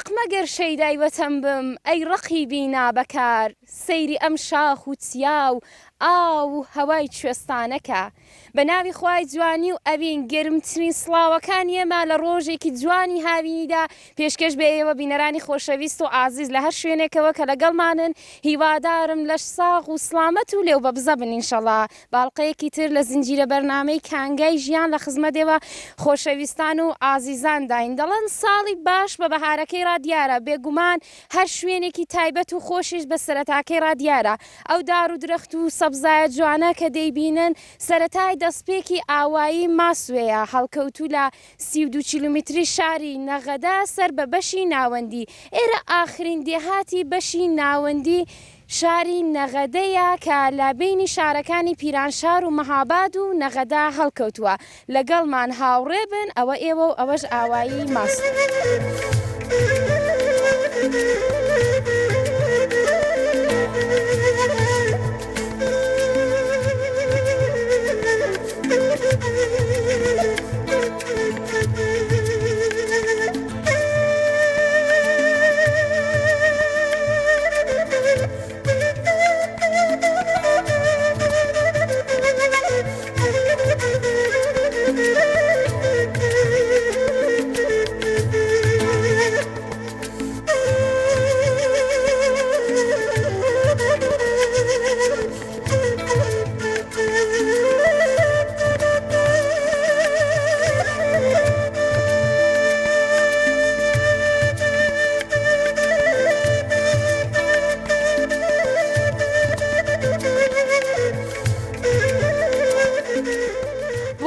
ڕق مەگەر شەیدای وەتەن بم ئەی ڕەقیبی نابەکار سەیری ئەم شاخ و چیا و ئاو و هەوای کوێستانە کە. بە ناوی خوای جوانی و ئەوین گەرمترین سڵاوەکانی ئێمە لە ڕۆژێکی جوانی هاوینیدا پێشکەش بە ئێوە بینەرانی خۆشەویست و ئازیز لە هەر شوێنێکەوە کە لەگەڵمانن هیوادارم لەش ساغ و سڵامەت و لێو بە بزە بن ئینشەڵا بە ئەڵقەیەکی تر لە زنجیرە بەرنامەی کانگای ژیان لە خزمەت ئێوە خۆشەویستان و ئازیزانداین. دەڵێن ساڵی باش بە بەهارەکەی ڕا دیارە، بێگومان هەر شوێنێکی تایبەت و خۆشیش بە سەرەتاکەی ڕا دیارە. ئەو دار و درەخت و سەبزایە جوانە کە دەیبینن سەرەتای دەستپێکی ئاوایی ماسوێیە، هەڵکەوتوو لە 32 کیلۆمیتری شاری نەغەدە سەر بە بەشی ناوەندی. ئێرە ئاخرین دێهاتی بەشی ناوەندی شاری نەغەدەیە کە لە بەینی شارەکانی پیرانشار و مەهاباد و نەغەدە هەڵکەوتووە. لەگەڵمان هاوڕێ بن، ئەوە ئێوە و ئەوەش ئاوایی ماسوێ.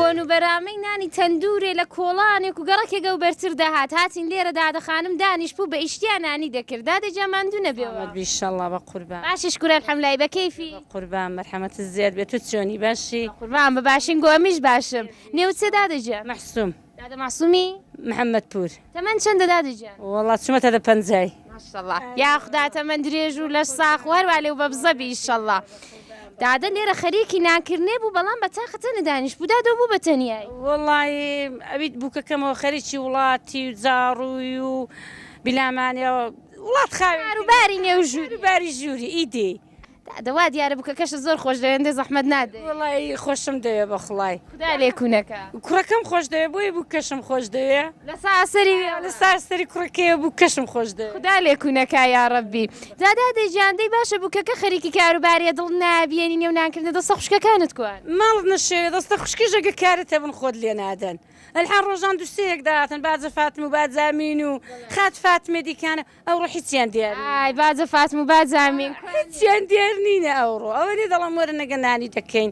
بۆن و بەرامەی نانی تەندوورێ لە کۆڵانێک و گەڕەکێک ئەو بەرتر دەهات، هاتین لێرە دادە خانم دانیشبوو بە ئیشتیا نانی دەکرد، دادە گیان ماندوو نەبێوە. سەلامەت بی ئیشەڵا بە قوربان. باشی شکور الحملای بە کەیفی؟ بە قوربان مەرحەمەتت زیاد بێ تو چۆنی باشی؟ بە قوربان بە باشین گۆ ئەمیش باشم. نێوت چیە دادە گیان؟ مەحسوم. دادە مەعسومی؟ محمد پور. تەمەن چەندە دادە گیان؟ وەڵا چومەتە دە پەنجای. ماشەڵا یاخودا تەمەن درێژ و لەش ساخ و هەروا لێو بەبزە بی ئیشەڵا. دادە لێرە خەریکی نانکردنێ بوو بەڵام بە تاقە تەنە دانیشت بوو دادە بوو بە تەنیایی. وەڵایی ئەویت بووکەکەمەوە خەریکی وڵاتی و زاڕووی و بیلامانێ وڵات خاوێن کاروباری نێو ژووری. کاروباری ژووری ئیدی. دادە وا دیارە بوکەکەشت زۆر خۆش دەوێ هێندەی زەحمەت نادەی. وەڵایی خۆشم دەوێ بەخوڵای. خودا لێ کونەکە. کوڕەکەم خۆش دەوێ بۆیە بوکەشم خۆش دەوێ. لە ساسەری وێ. لە ساسەری کوڕەکەیە بوکەشم خۆش دەوێ. خودا لێ کونەکا یاڕەبی. جا دادە گیان دەی باشە بوکەکە خەریکی کاروباریە دڵت نایە بیێنی نێو نانکردنە دەستە خوشکەکانت کوان. ماڵت نەشێوێ دەستە خوشکیش ئەگەر کارت هەبن خۆت لێ نادەن ئەلحان ڕۆژان دوو سێیەک دەهاتن باجە فاتم و باجە ئەمین و خات فاتمێ دیکانە ئەوڕۆ هیچیان دیار نین. ئای باجە فاتم و باجە ئەمین کوان؟ هیچیان دیار نینە ئەوڕۆ ئەوە نیە دەڵێم وەرن ئەگەر نانی دەکەین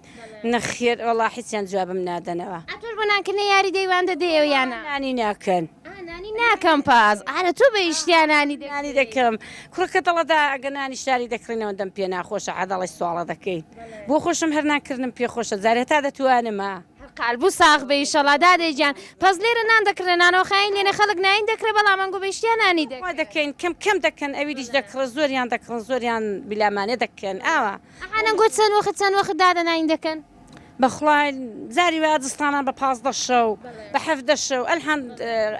نەخێر وەڵا هیچیان جوابم نادەنەوە. ئەتۆش بۆ نانکردنێ یاری دەیوان دەدەیەوە یا نا؟ نانی ناکەن. ئا نانی ناکەم پاس ئارە تۆ بە ئیشتیا نانی دەکەی. نانی دەکەم کوڕەکە دەڵێ دا ئەگەر نانی شاری دەکڕین ئەوەندەم پێ ناخۆشە عەدەڵی سواڵە دەکەین بۆ خۆشم هەر نانکردنم پێ خۆشە جارێ هەتا دەتوانم ها. هەر قالبو ساغ بێ ئیشەڵا دادەی گیان پەس لێرە نان دەکڕێ نانەوەخایین لێنێ خەڵک ناین دەکڕێ بەڵام ئەنگۆ بە ئیشتیا نانی دەکڕێ. دەکەین کەم کەم دەکەن ئەویدیش دەکڕن زۆریان دەکڕن زۆریان بیلامانێ دەکەن ئاوا. ئەها ئەنگۆ چەند وەخت چەند وەخت دادە ناین دەکەن؟ بەخوا جاری وایە زستانان بە 15 شەو بە حەڤدە شەو ئەلحان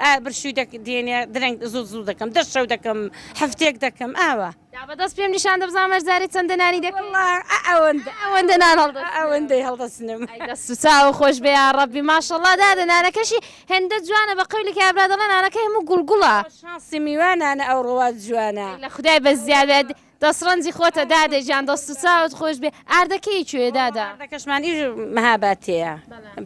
ئا برشوی دەک دێنێ درەنگ زوو زوو دەکەم دە شەو دەکەم هەفتەیەک دەکەم ئاوا. دا بە دەست پێم نیشان دە بزانم هەر جارێ چەندە نانی دەکەی. وەڵا ئا ئەوەندە. ئەوەندە نان هەڵدەچنم. ئا ئەوەندەی هەڵدەچنم. ئەی دەست و چاوو خۆش بێ یاڕەبی ماشەڵا دادە نانەکەشی هێندە جوانە بە قەولی کابرا دەڵێ نانەکەی هەموو گوڵ گوڵە. شانسی میوانانە ئەوڕۆ وا جوانە. ئەی لە خودای بەس زیاد بێ دەست ڕەنجی خۆتە دادە گیان دەست و چاوت خۆش بێ ئاردەکەی کوێیە دادە؟ ئاردەکەشمان ئی مەهاباتێیە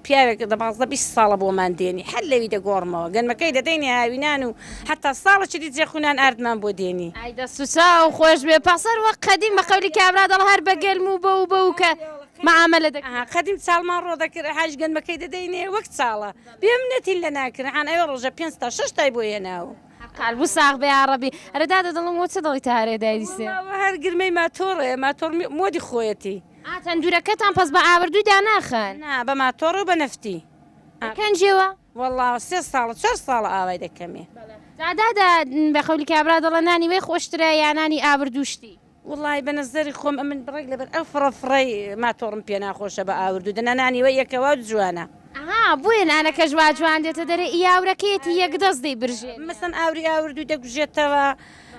پیاوێک دەبازدە 20 ساڵە بۆمان دێنی هەر لەوی دەگۆڕمەوە گەنمەکەی دەدەینێ هاوینان و هەتا ساڵێکی دی جێخونان ئاردمان بۆ دێنی. ئای دەست و چاو خۆش بێ پەسەر وەک قەدیم بە قەولی کابرا دەڵێ هەر بە گەلم و بەو و بەو کە مەعامەلە دەکرد. ئەها قەدیم چاڵمان ڕۆ دەکرد ئەهاش گەنمەکەی دەدەینێ وەک چاڵە بێ منەتین لە ناکردن عان ئەوێ ڕۆژە پێنج تا شەش تای بۆ هێناوم. هەر قالبو ساغ بێ یاڕەبی. ئەرێ دادە دڵم وە چ دڵی تارێ دایدیسێ. وەڵا هەر گرمەی ماتۆڕێ ماتۆڕ مۆدی خۆیەتی. ئا تەندورەکەتان پەس بە ئاوردووی داناخەن؟ نا بە ماتۆڕ و بە نەفتی. لە کەنجێوە؟ وەڵا سێ ساڵە چوار ساڵە ئاوای دەکەمێ. جا دادە بە قەولی کابرا دەڵێ نانی وەی خۆشترە یا نانی ئاوردوو شتی؟ وەڵای بە نەزەری خۆم ئەمن بڕێک لەبەر ئەو فڕە فڕەی ماتۆڕم پێ ناخۆشە بە ئاوردوو دەنا نانی وەی یەکەوە جوانە. ئەها بۆیە نانەکەش وا جوان دێتە دەرێ ئی ئاورەکەیەتی یەک دەست دەیبرژێنێ. مەسەن ئاوری ئاوردووی دەکوژێتەوە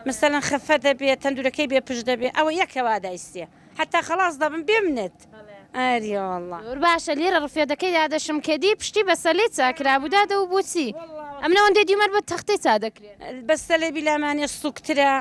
مەسەلەن خەفە دەبێ تەندورەکەی بێ پشت دەبێ ئەوە یەک هەوا دایستێ حەتا خەڵاس دەبم بێ منەت ئەری وەڵا. زۆر باشە لێرە ڕفێدەکەی دادەشم کە دی پشتی بە سەلەی چا کرابوو دادە و بۆچی ئەمن ئەوەندەی دیوم هەر بە تەختەی چا دەکرێ. بە سەلەی بیلامانێ سوکترە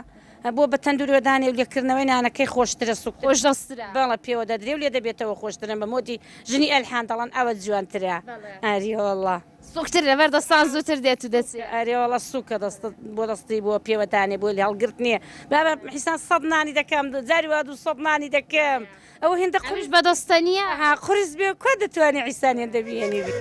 بۆ بە تەندور وەدانێ و لێکردنەوەی نانەکەی خۆشترە سوکترە. خۆش دەسترە. بەڵێ پێوە دەدرێ و لێ دەبێتەوە خۆشترە بە مۆدی ژنی ئەلحان دەڵێن ئەوە جوانترە ئەری وەڵا. سوکتر لەبەر دەستان زووتر دێت و دەچێ. ئەرێ وەڵا سوکە دەستت بۆ دەستی بۆ پێوە دانێ بۆ لێ هەڵگرتنێ بابە حیسان سەد نانی دەکەم جاری وا 200 نانی دەکەم ئەوە هێندە قورس بە دەستە نییە؟ ها قورس بێ کوا دەتوانێ عیسان هێندە بیهێنی بێ.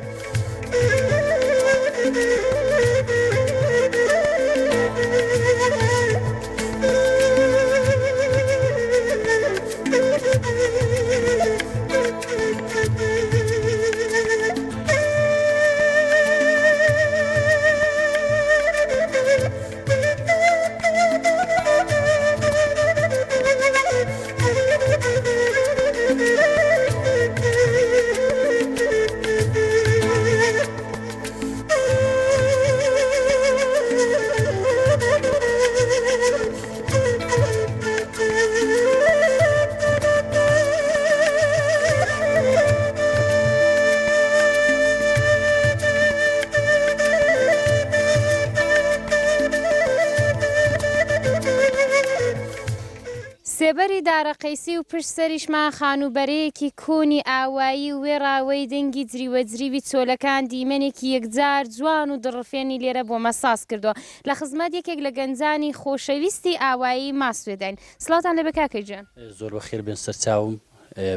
سێبەری دارە قەیسی و پشت سەریشمان خانووبەرەیەکی کۆنی ئاوایی و وێڕاوەی دەنگی جریوەجریوی چۆلەکان دیمەنێکی یەکجار جوان و دڕفێنی لێرە بۆ مە ساز کردووە. لە خزمەت یەکێک لە گەنجانی خۆشەویستی ئاوایی ماسوێداین. سڵاوتان لێبێ کاکە گیان. زۆر بەخێر بێن سەرچاوم.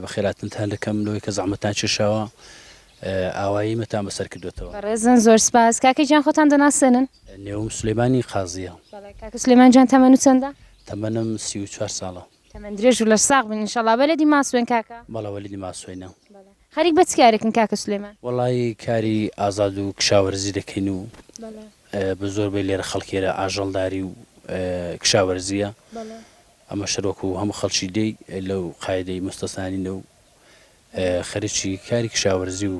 بەخێراتنتان دەکەم لەوەی کە زەحمەتتان کێشاوە ئاوایی مەتان بەسەر کردۆتەوە. بەڕێزن زۆر سپاس. کاکە گیان خۆتان دەناسێنن؟ نێوم سولەیمانی قازیە. بەڵێ کاکە سولەیمان گیان تەمەنو چەندە؟ تەمەنم 34 ساڵە. تەمەن درێژ و لەش ساغ بن ئینشەڵا. بەلەدی ماسوێن کاکە؟ بەڵێ وەلیدی ماسوێنە. بەڵێ خەریک بە چ کارێکن کاکە سولەیمان؟ وەڵایی کاری ئازاد و کشاوەرزی دەکەین و بە زۆربەی لێرە خەڵکی ئێرە ئاژەڵداری و کشاوەرزیە. ئەمەش هەر وەکو هەموو خەڵکی دێی لەو قایدەی موستەسنا نینە و خەریکی کاری کشاوەرزی و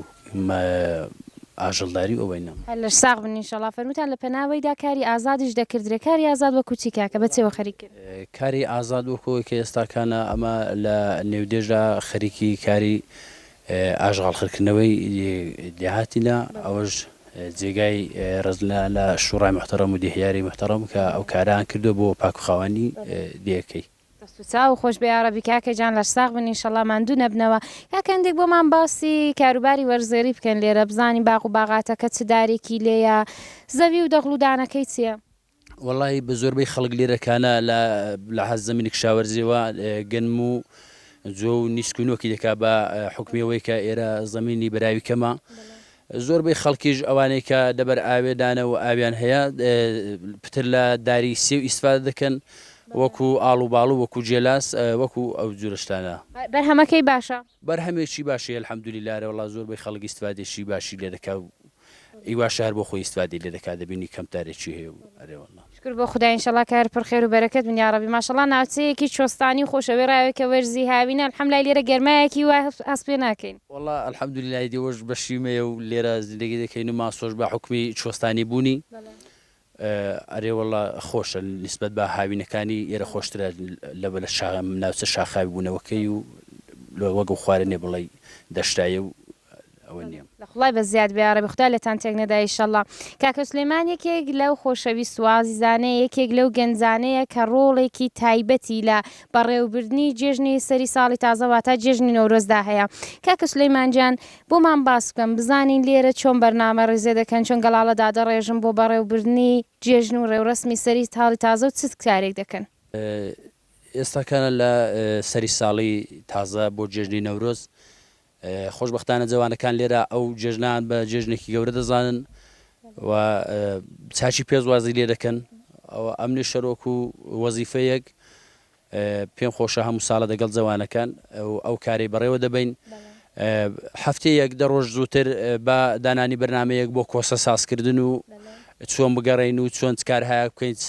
ئاژەڵداری و ئەوەینە. هەر لەش ساغ بن ئینشەڵا. فەرمووتان لە پەناوەیدا کاری ئازادیش دەکردرێ، کاری ئازاد وەکو چی کاکە؟ بە چێوە خەریک کرد؟ کاری ئازاد وەکو ئەوەی کە ئێستاکانە ئەمە لە نێو دێژدا خەریکی کاری ئاشغاڵ خرکردنەوەی دێهاتینە، ئەوەش جێگای ڕێزلێنانە لە شوڕای موحتەڕەم و دێهیاری موحتەڕەم کە ئەو کارەیان کردووە بۆ پاکوخاوانی دێیەکەی. دەست و چاوو خۆش بێ یاڕەبی کاکە گیان لەش ساغ بن ئینشەڵا ماندوو نەبنەوە. کاکە هەندێک بۆمان باسی کاروباری وەرزێڕی بکەن لێرە بزانین باغ و باغاتەکە چ دارێکی لێیە زەوی و دەغڵ و دانەکەی چیە؟ وەڵاهی بە زۆربەی خەڵک لێرە کانە لە لەحاز زەمینی کشاوەرزیەوە گەنم و جۆ و نیسک و نۆکی دەکا بە حوکمی ئەوەی کە ئێرە زەمینی بەراوی کەمە زۆربەی خەڵکیش ئەوانەی کە دەبەر ئاوێ دانە و ئاویان هەیە پتر لە داری سێو ئیسفادە دەکەن وەکو ئاڵ و باڵ و وەکو جێلاس وەکو ئەو جورە شتانە. بەرهەمەکەی باشە؟ بەرهەمێکی باشی الحمدللە وەڵا زۆربەی خەڵک ئیستفادەیەکی باشی لێ دەکا و ئی واشە هەر بۆ خۆی ئیستفادەی لێ دەکا دەبینی کەمتارێکی هەیە و ئەرێ وەڵا. شوکر بۆ خودا ئینشەڵا کە هەر پڕ خێر و بەرەکەت بن یاڕەبی ماشەڵا ناوچەیەکی چۆستانی و خۆشە وێڕای کە وەرزی هاوینە الحملای لێرە گەرمایەکی وا هەست پێ ناکەین. وەڵا الحمدللە ئیدی ئەوەش بەشی مەیە و لێرە زیندەگی دەکەین و ماسۆش بە حوکمی چۆستانی بوونی ئەرێ وەڵا خۆشە نیسبەت بە هاوینەکانی ئێرە خۆشترە لە لە ناوچە شاخاوی بوونەوەکەی و وەک ئەو خوارە نیە بڵێی دەشتایە و ئەوە نیە. لە خوڵای بە زیاد بێ یاڕەبی خودا لێتان تێک نەدا ئیشەڵا. کاکە سولەیمان یەکێک لەو خۆشەویست و ئازیزانەیە یەکێک لەو گەنجانەیە کە ڕۆڵێکی تایبەتی لە بەڕێوبردنی جێژنی سەری ساڵی تازە واتا جێژنی نەورۆزدا هەیە. کاکە سولەیمان گیان بۆمان باس بکەن بزانین لێرە چۆن بەرنامە ڕیزێ دەکەن چۆن گەڵاڵە دادەڕێژن بۆ بەڕێوبردنی جێژن و ڕێوڕەسمی سەری ساڵی تازە و چ کارێک دەکەن؟ ئێستاکانە لە سەری ساڵی تازە بۆ جێژنی نەورۆز خۆشبەختانە جەوانەکان لێرە ئەو جێژنان بە جێژنێکی گەورە دەزانن و چاکی پێزوازی لێ دەکەن ئەوە ئەمنی شەرۆک و وەزیفەیەک پێم خۆشە هەموو ساڵە دەگەڵ جەوانەکان ئەو کارەی بەڕێوە دەبەین. هەفتەیەک دە ڕۆژ زووتر بە دانانی بەرنامەیەک بۆ کۆسە سازکردن و چۆن بگەڕێین و چۆن چ کارهایەک بکەین چ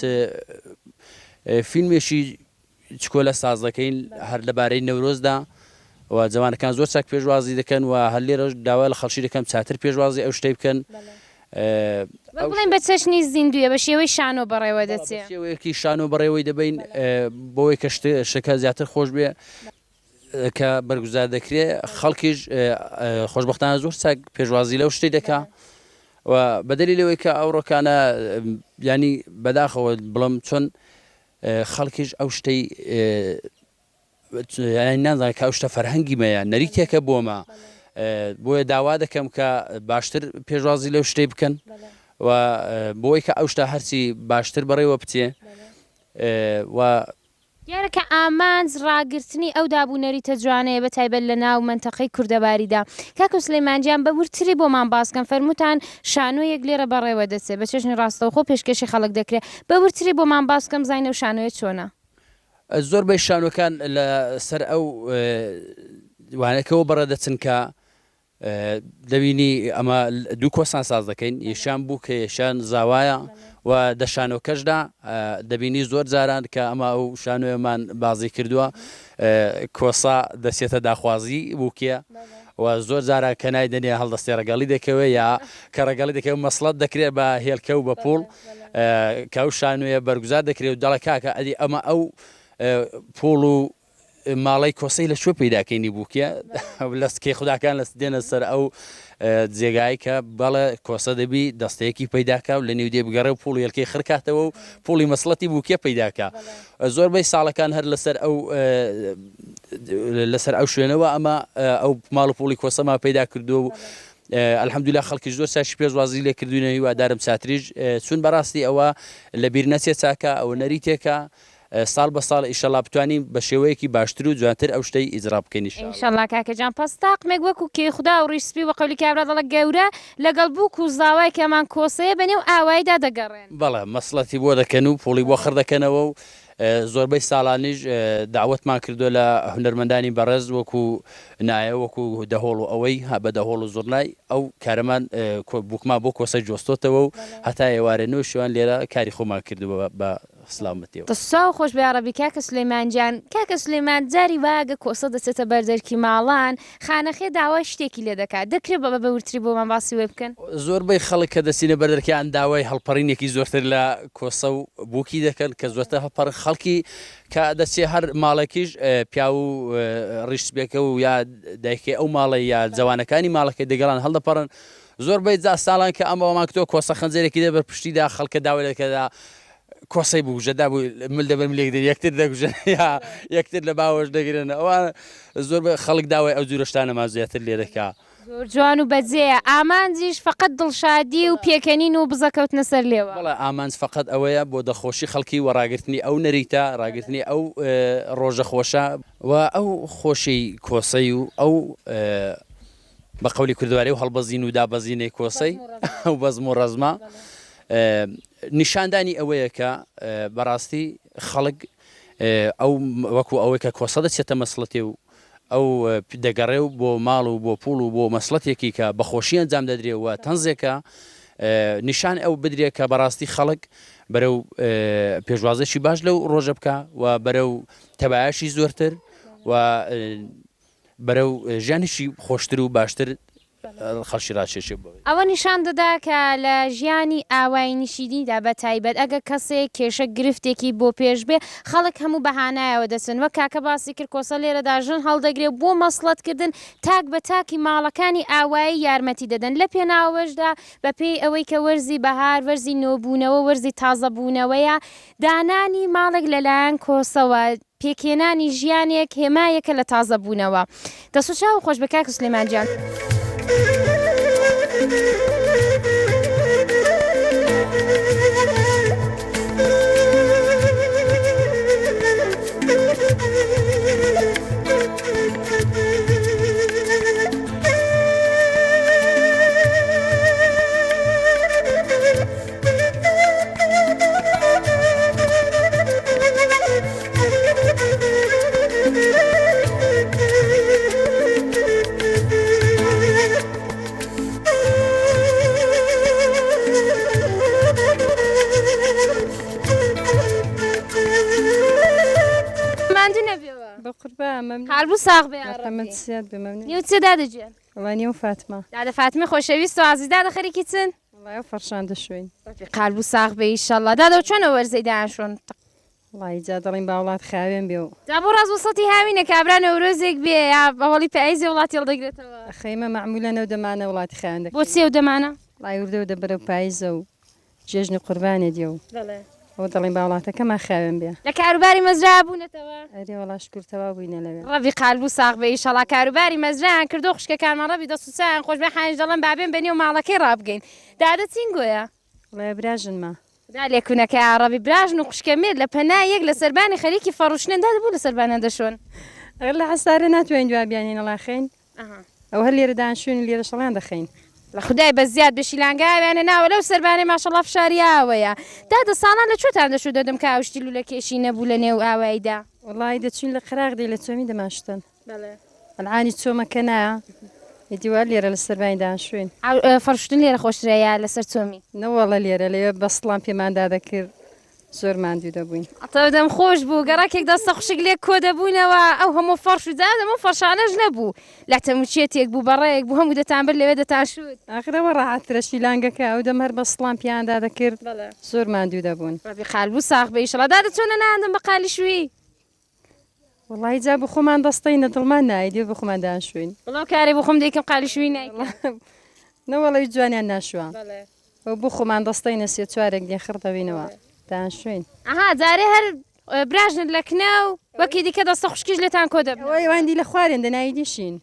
فیلمێکی چکۆلە ساز دەکەین هەر لەبارەی نەورۆزدا. و جەوانەکان زۆر چاک پێشوازی دەکەن و هەر لێرەش داوا لە خەڵکی دەکەم چاتر پێشوازی ئەو شتەی بکەن. وەک بڵێین بە چەشنی زیندوویە، بە شێوەی شانۆ بەڕێوە دەچێ. بە شێوەیەکی شانۆ بەڕێوەی دەبەین بۆوەی کە شتەکە زیاتر خۆش بێ کە بەرگوزار دەکرێ خەڵکیش خۆشبەختانە زۆر چاک پێشوازی لەو شتەی دەکا و بەدەلی لەوەی کە ئەوڕۆکانە یانی بەداخەوە بڵم چۆن خەڵکیش ئەو شتەی یانی نازانم کە ئەو شتە فەرهەنگی مەیە نەریتێکە بۆمە بۆیە داوا دەکەم کە باشتر پێشوازی لەو شتەی بکەن و بۆی کە ئەو شتە هەرچی باشتر بەڕێوە بچێ و دیارە کە ئامانج ڕاگرتنی ئەو داب و نەریتە جوانەیە بە تایبەت لە ناو مەنتەقەی کوردەواریدا. کاکە سولەیمان گیان بە وردتری بۆمان باس کەن فەرمووتان شانۆیەک لێرە بەڕێوە دەچێ بە چەشنی ڕاستەوخۆ پێشکێشی خەڵک دەکرێ بە وردتری بۆمان باس کەن بزانین ئەو شانۆیە چۆنە؟ زۆربەی شانۆکان لە سەر ئەو وانەکەوە بەڕێ دەچن کە دەبینی ئەمە دوو کۆسان ساز دەکەین یەکیان بووکە یەکیان زاوایە و دە شانۆکەشدا دەبینی زۆر جاران کە ئەمە ئەو شانۆیەمان بازی کردووە کۆسا دەچێتە داخوازی بووکێ و زۆر جاران کە نایدەنێ هەڵدەستێ ڕەگەڵی دەکەوێ یا کە ڕەگەڵی دەکەوێ مەسڵەت دەکرێت بە هێلکە و بە پوڵ کە ئەو شانۆیە بەرگوزار دەکرێت و دەڵێ کاکە ئەدی ئەمە ئەو پوڵ و ماڵەی کۆسەی لە کوێ پەیدا کەینی بووکێ لە سکەی خوداکان لە دێنە سەر ئەو جێگای کە بەڵێ کۆسە دەبی دەستەیەکی پەیداکە و لە نێو دێ بگەڕێ و پوڵی هێلکەی خرکاتەوە و پوڵی مەسڵەتی بووکێ پەیداکە زۆربەی ساڵەکان هەر لەسەر ئەو لەسەر ئەو شوێنەوە ئەمە ئەو ماڵ و پوڵی کۆسەما پەیدا کردووە و الحمدللە خەڵکیش زۆر چاکی پێشوازی لێ کردوینە هیوادارم چاتریش چون بەڕاستی ئەوە لەبیر نەچێ چاکە ئەوە نەریتێکە ساڵ بە ساڵ ئیشەڵا بتوانین بە شێوەیەکی باشتر و جوانتر ئەو شتەی ئیجرا بکەین ئیشەڵا. ئینشەڵا کاکە جان پەس تاقمێک وەکو کێخودا و ڕیش سپی بە قەولی کابرا دەڵێ گەورە لەگەڵ بووک و زاوای کەمان کۆسەیە بە نێو ئاواییدا دەگەڕێن. بەڵێ مەسڵەتی بۆ دەکەن و پوڵی بۆ خڕ دەکەنەوە و زۆربەی ساڵانیش دەعوەتمان کردوە لە هونەرمەندانی بەڕێز وەکو نایە وەکو دەهۆڵ و ئەوەی بە دەهۆڵ و زوڕنای ئەو کارەمان بووکمان بۆ کۆسەی جۆستۆتەوە و هەتا ئێوارێ نۆ شوان لێرە کاری خۆمان کردوە بە سلامەتیەوە. دەستاو خۆش بێ یاڕەبی کاکە سولەیمان گیان. کاکە سولەیمان جاری وا گە کۆسە دەچێتە بەر دەرکی ماڵان خانەخێ داوای شتێکی لێ دەکات دەکرێ بە بە وردتری بۆمان باسی وێ بکەن؟ زۆربەی خەڵک کە دەچینە بەر دەرکیان داوای هەڵپەڕینێکی زۆرتر لە کۆسە و بووکی دەکەن کە زۆرتر هەڵپەڕن خەڵکی کە دەچێ هەر ماڵێکیش پیاو و ڕیش سپێکە و یا دایکەی ئەو ماڵەی یا جەوانەکانی ماڵەکەی دەگەڵان هەڵدەپەڕن زۆربەی جا ساڵان کە ئەمە وەمان کتۆ کۆسە خەنجەرێکی دە بەر پشتیدا خەڵکە داوای دەکەدا کۆسەی بگوژە دابوو مل دەبەر ملێک دەر یەکتر دەگوژن یا یەکتر لە باوەش دەگرن ئەوە زۆر خەڵک داوای ئەو جورە شتانەمان زیاتر لێ دەکا. زۆر جوان و بەجێیە ئامانجیش فەقەت دڵشادی و پێکەنین و بزە کەوتنە سەر لێوە. بەڵێ ئامانج فەقەت ئەوەیە بۆ دڵخۆشی خەڵکی و ڕاگرتنی ئەو نەریتە ڕاگرتنی ئەو ڕۆژە خۆشە و ئەو خۆشی کۆسەی و ئەو بە قەولی کوردەواری ئەو هەڵبەزین و دابەزینەی کۆسەی ئەو بەزم و ڕەزمە نیشاندانی ئەوەیە کە بەڕاستی خەڵک ئەو وەکو ئەوەی کە کۆسە دەچێتە مەسڵەتێ و ئەو دەگەڕێ و بۆ ماڵ و بۆ پوڵ و بۆ مەسڵەتێکی کە بەخۆشی ئەنجام دەدرێ و تەنزێکە نیشان ئەو بدرێ کە بەڕاستی خەڵک بەرەو پێشوازێکی باش لەو ڕۆژە بکە و بەرەو تەبایەشی زۆرتر و بەرەو ژیانێکی خۆشتر و باشتر خەڵکی ڕاکێشێ بۆ. ئەوە نیشان دەدا کە لە ژیانی ئاوایی نشینیدا بە تایبەت ئەگەر کەسێک کێشە گرفتێکی بۆ پێش بێ خەڵک هەموو بە هانایەوە دەچن وەک کاکە باسی کرد کۆسە لێرەدا ژن هەڵدەگرێ و بۆ مەسڵەت کردن تاک بە تاکی ماڵەکانی ئاوایی یارمەتی دەدەن لە پێناوەشدا بە پێی ئەوەی کە وەرزی بەهار وەرزی نۆبوونەوە وەرزی تازە بوونەوەیە دانانی ماڵێک لە لایەن کۆسەوە پێکهێنانی ژیانێک هێمایەکە لە تازە بوونەوە. دەست و چاوو خۆش بێ کاک سولەیمان گیان. ماندوو نەبیەوە. بەقوربان مەمنون. قالبوو ساغ بێ یاڕەبی. مەرحەمەت زیاد بێ مەمنون. نیو چ دادە گیان؟ وەڵا نیو فاتمە. دادە فاتمەی خۆشەویست و ئازیز دادە خەریکی چن؟ وەڵا ئەو فەڕشان دەشۆین. ڕەبی قالبوو ساغ بێ ئیشەڵا. دادە چۆن ئەو وەرزەی دایان شۆن؟ وەڵایی جا دەڵێین با وڵات خاوێن بێ و. جا بۆ ڕاست وەسەتی هاوینە کابرا نەورۆزێک بێ یا ئەوەڵی پایزێ وڵاتی هەڵدەگرێتەوە. ئەخەیمە مەعمولەن ئەو دەمانە وڵاتی خاوێن دەکەین. بۆ چی ئەو دەمانە؟ وەڵایی وردە وردە بەرەو پایزە و جێژنی قوربانێ دێ و ئەوە دەڵێین با وڵاتەکەمان خاوێن بێ. لە کاروباری مەزرا بوونەتەوە؟ ئەرێ وەڵا شوکر تەواو بووینە لەوێ. ڕەبی قالبوو ساغ بێ ئیشەڵا کاروباری مەزرایان کردووە خوشکەکانمان ڕەبی دەست و چاویان خۆش بێ حانیش دەڵێم با بێن بە نێو ماڵەکەی ڕابگەین دادە چین گۆیە؟ وەڵا براژنمە. خودا لێکونەکە یاڕەبی براژن و خوشکە مێرد لە پەنای یەک لە سەربانی خەریکی فەڕوشنن دادە بۆ لە سەربانیان دەشۆن؟ ئەگەر لە حەسارە ناتوانین دوا بیانین ئەڵاخەین ئەو هەر لێرە دانشوین و لێرە شەڵیان دەخەین. لە خودای بە زیاد بێ شیلانگە ئاویانە ناوە لەو سەربانەی ماشەڵا فشاری ئاوەیە دادە ساڵان لە کوێتان دەشوو دەدم کە ئاوشتی لولە کێشی نەبوو لە نێو ئاواییدا. وەڵایی دەچوین لە قەراغ دێ لە چۆمی دەمانشتن. ئەلعانی چۆمەکە نایە ئیدی وا لێرە لە سەربانی دانشوین. فەڕشتن لێرە خۆشترە یا لەسەر چۆمی؟ نەوەڵە لێرە لەوێ بەسڵان پێمان دادەکرد زۆر ماندوو دەبووین. ئەتەو دەم خۆش بوو گەڕەکێک دەستە خوشک لێک کۆ دەبوونەوە ئەو هەموو فەڕش و جا ئەو دەمە فەڕشانەش نەبوو لەتەموچێتێک بوو بەڕەیەک بوو هەموو دەتان برد لەوێ دەتان شوت. ئاخر ئەوە ڕاحەتترە شیلانگەکە ئەو دەم هەر بەسڵان پێیان دادەکرد زۆر ماندوو دەبوون. ڕەبی قالبوو ساغ بێ ئیشەڵا. دادە چۆنە نایاندەم بە قالی شووی؟ وەڵایی جا بۆخۆمان دەستەینە دڵمان نایە دێ بۆخۆمان دانشوین. وەڵا ئەو کارەی بۆخۆم دەیکەم قالی شوی نایکەم. نەوەڵا هیچ جوانیان ناشوا ئەو بۆخۆمان دەستەینە سێ چوارێک دێ خڕ دەبینەوە دانشوین. ئەها جارێ هەر براژنت لە کنە و وەکی دیکە دەستە خوشکیش لێتان کۆ دەبنەوە. ئەوە ئەوان دی لە خوارێن دەنا ئیدیشین.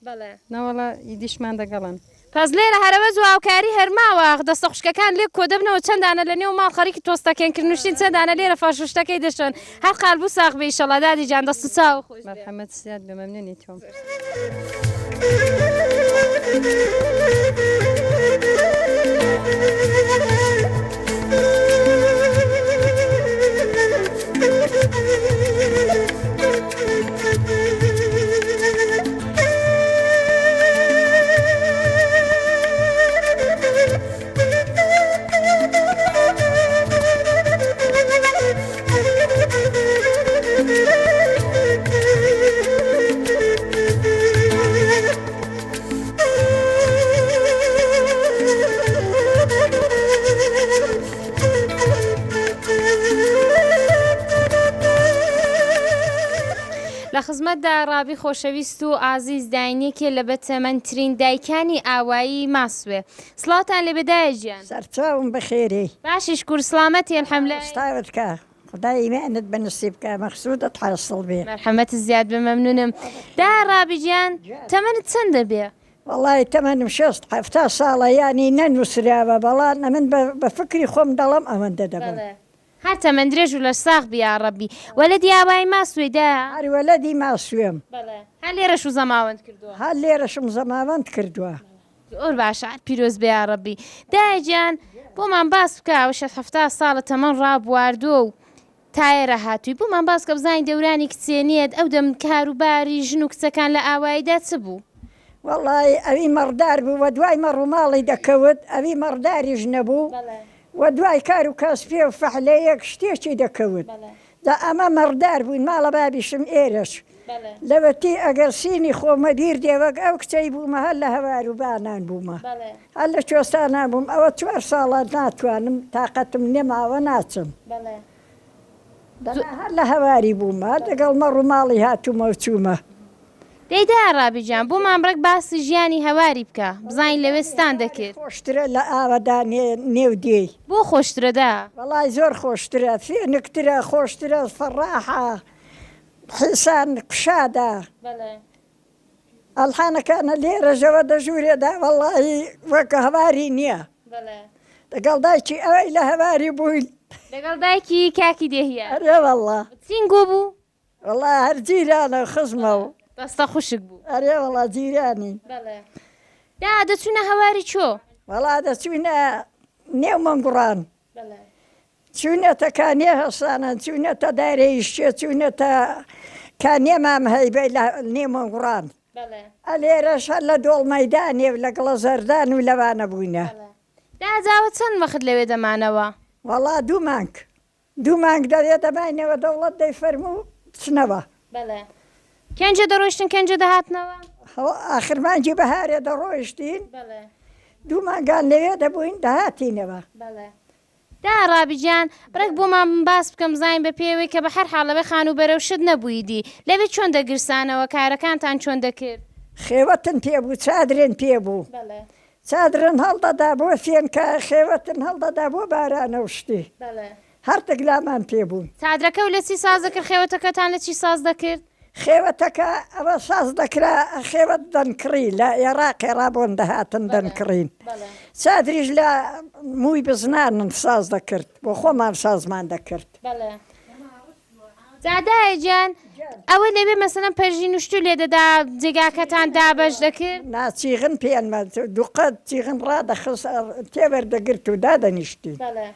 نەوەڵا ئیدیشمان دەگەڵن. پەس لێرە هەرەوەز و هاوکاری هەرماوە دەستە خوشکەکان لێک کۆدەبنەوە چەند دانە لە نێو ماڵ خەریکی تۆستەکێن کردن و شتین چەند دانە لێرە فەرشوشتەکەی دەشۆن هەر قالبوو ساغ بێ ئیشەڵا دادی گیان دەست و چاوو خۆش بێ. مەرحەمەت زیاد بێ مەمنونی تۆم. لە خزمەتدا ڕابی خۆشەویست و ئازیز داین یەکێ لە بەتەمەنترین دایکانی ئاوایی ماسوێ سڵاوتان لێبێ دایە گیان. سەرچاوم بەخێرێی. باشی شکور سڵامەتی الحملە. ستاوت کا خودای ئیمانت بە نسیب کا مەخسودت حاسڵ بێ. مەرحەمەتت زیاد بێ مەمنونم. دایە ڕابی گیان تەمەنت چەندە بێ؟ وەڵای تەمەنم شەست حەفتا ساڵە یانی نەنوسراوە بەڵام ئەمن بە فکری خۆم دەڵێم ئەوەندە دەبم. هەر تەمەن درێژ و لەش ساغ بی یاڕەبی. وەلەدی ئاوایی ماسوێی دایە؟ هەر وەلەدی ماسوێم. بەڵێ. هەر لێرەش و زەماوەند کردووە؟ هەر لێرەشم زەماوەند کردووە. زۆر باشە هەر پیرۆز بێ یاڕەبی. دایە گیان بۆمان باس بکە ئەوە شەست حەفتا ساڵە تەمەن ڕابواردووە و تا ئێرە هاتووی بۆمان باس کە بزانین دەورانی کچێنیت ئەو دەم کار و باری ژن و کچەکان لە ئاواییدا چ بوو؟ وەڵایی ئەوی مەڕدار بوو وەدوای مەڕ و ماڵی دەکەوت ئەوی مەڕداریش نەبوو وەدوای کار و کاسپێ و فەحلەیەک شتێکی دەکەوت. جا ئەمە مەڕدار بووین، ماڵە بابیشم ئێرەش. لەوەتی ئەگەر سینی خۆمە بیر دێ وەک ئەو کچەی بوومە هەر لە هەوار و بانان بوومە. هەر لە کوێستانان بووم. ئەوە چوار ساڵە ناتوانم، تاقەتم نەماوە ناچم. دەنا هەر لە هەواری بوومە، هەر لەگەڵ مەڕ و ماڵی هاتوومە و چوومە. دەی دایە ڕابی گیان بۆمان ڕێک باسی ژیانی هەواری بکە بزانین لەوێ چتان دەکرد. خۆشترە لە ئاوەدانێ نێو دێی. بۆ خۆشترە دایە؟ وەڵای زۆر خۆشترە فێنکترە خۆشترە فەڕاحە حیسان کوشادە ئەلحانەکانە لێرەشەوە دە ژوورێدا وەڵاهی وەک هەواری نییە لەگەڵ دایکی ئەوەی لە هەواری بووین. لەگەڵ دایکی کاکی دێهیە. ئەرێ وەڵا. چینگۆ بوو؟ وەڵا هەر جیرانە خزمە و. دەستە خوشک بوو. ئەرێ وەڵا جیرانین. بەڵێ. دا دەچوونە هەواری چۆ؟ وەڵا دەچووینە نێو مەنگوڕان. بەڵێ. چووینەتە کانیە هەسانان، چووینەتە دارێیشچێ، چووینەتە کانیە مام هەیبەی لە نێو مەنگوڕان. بەڵێ. ئەلێرەش هەر لە دۆڵ مەیدانێ و لە گڵە زەردان و لەوانە بووینە. بەڵێ. دا جاوە چەند وەخت لەوێ دەمانەوە؟ وەڵا دوو مانگ. دوو مانگ دەوێ دەماینەوە دەوڵەت دەیفەرموو بچنەوە. بەڵێ. کەنجێ دەڕۆیشتن کەنجێ دەهاتنەوە؟ ئاخر مانگی بەهارێ دەڕۆیشتین. بەڵێ. دوو مانگان لەوێ دەبووین دەهاتینەوە. بەڵێ. دا ڕابی گیان بڕێک بۆمان باس بکەم بزانین بە پێی ئەوەی کە بە هەر حاڵ لەوێ خانووبەرە و شت نەبوویدی لەوێ چۆن دەگرسانەوە کارەکانتان چۆن دەکرد؟ خێوەتن پێ بوو چادرن پێ بوو. بەڵێ. چادرن هەڵدەدا بۆ فێنکە خێوەتن هەڵدەدا بۆ بارانە و شتی. بەڵێ. هەردک لامان پێ بوون. چادرەکەو لە چی ساز دەکرد خێوەتەکەتان لە چی ساز دەکرد؟ خێوەتەکە ئەوە ساز دەکرا خێوەت دەنکڕی لە ئێڕاقێ ڕا بۆن دەهاتن دەنکڕین چادریش لە مووی بزنانن ساز دەکرد بۆ خۆمان سازمان دەکرد. بەڵێ جا دایە گیان ئەوە لەوێ مەسەلەن پەرژین و شتو لێ دەدا جێگاکەتان دابەش دەکرد؟ نا چیغن پێنمە دوقەت چیغن ڕادەخست تێوەردەگرت و دادەنیشتین. بەڵێ.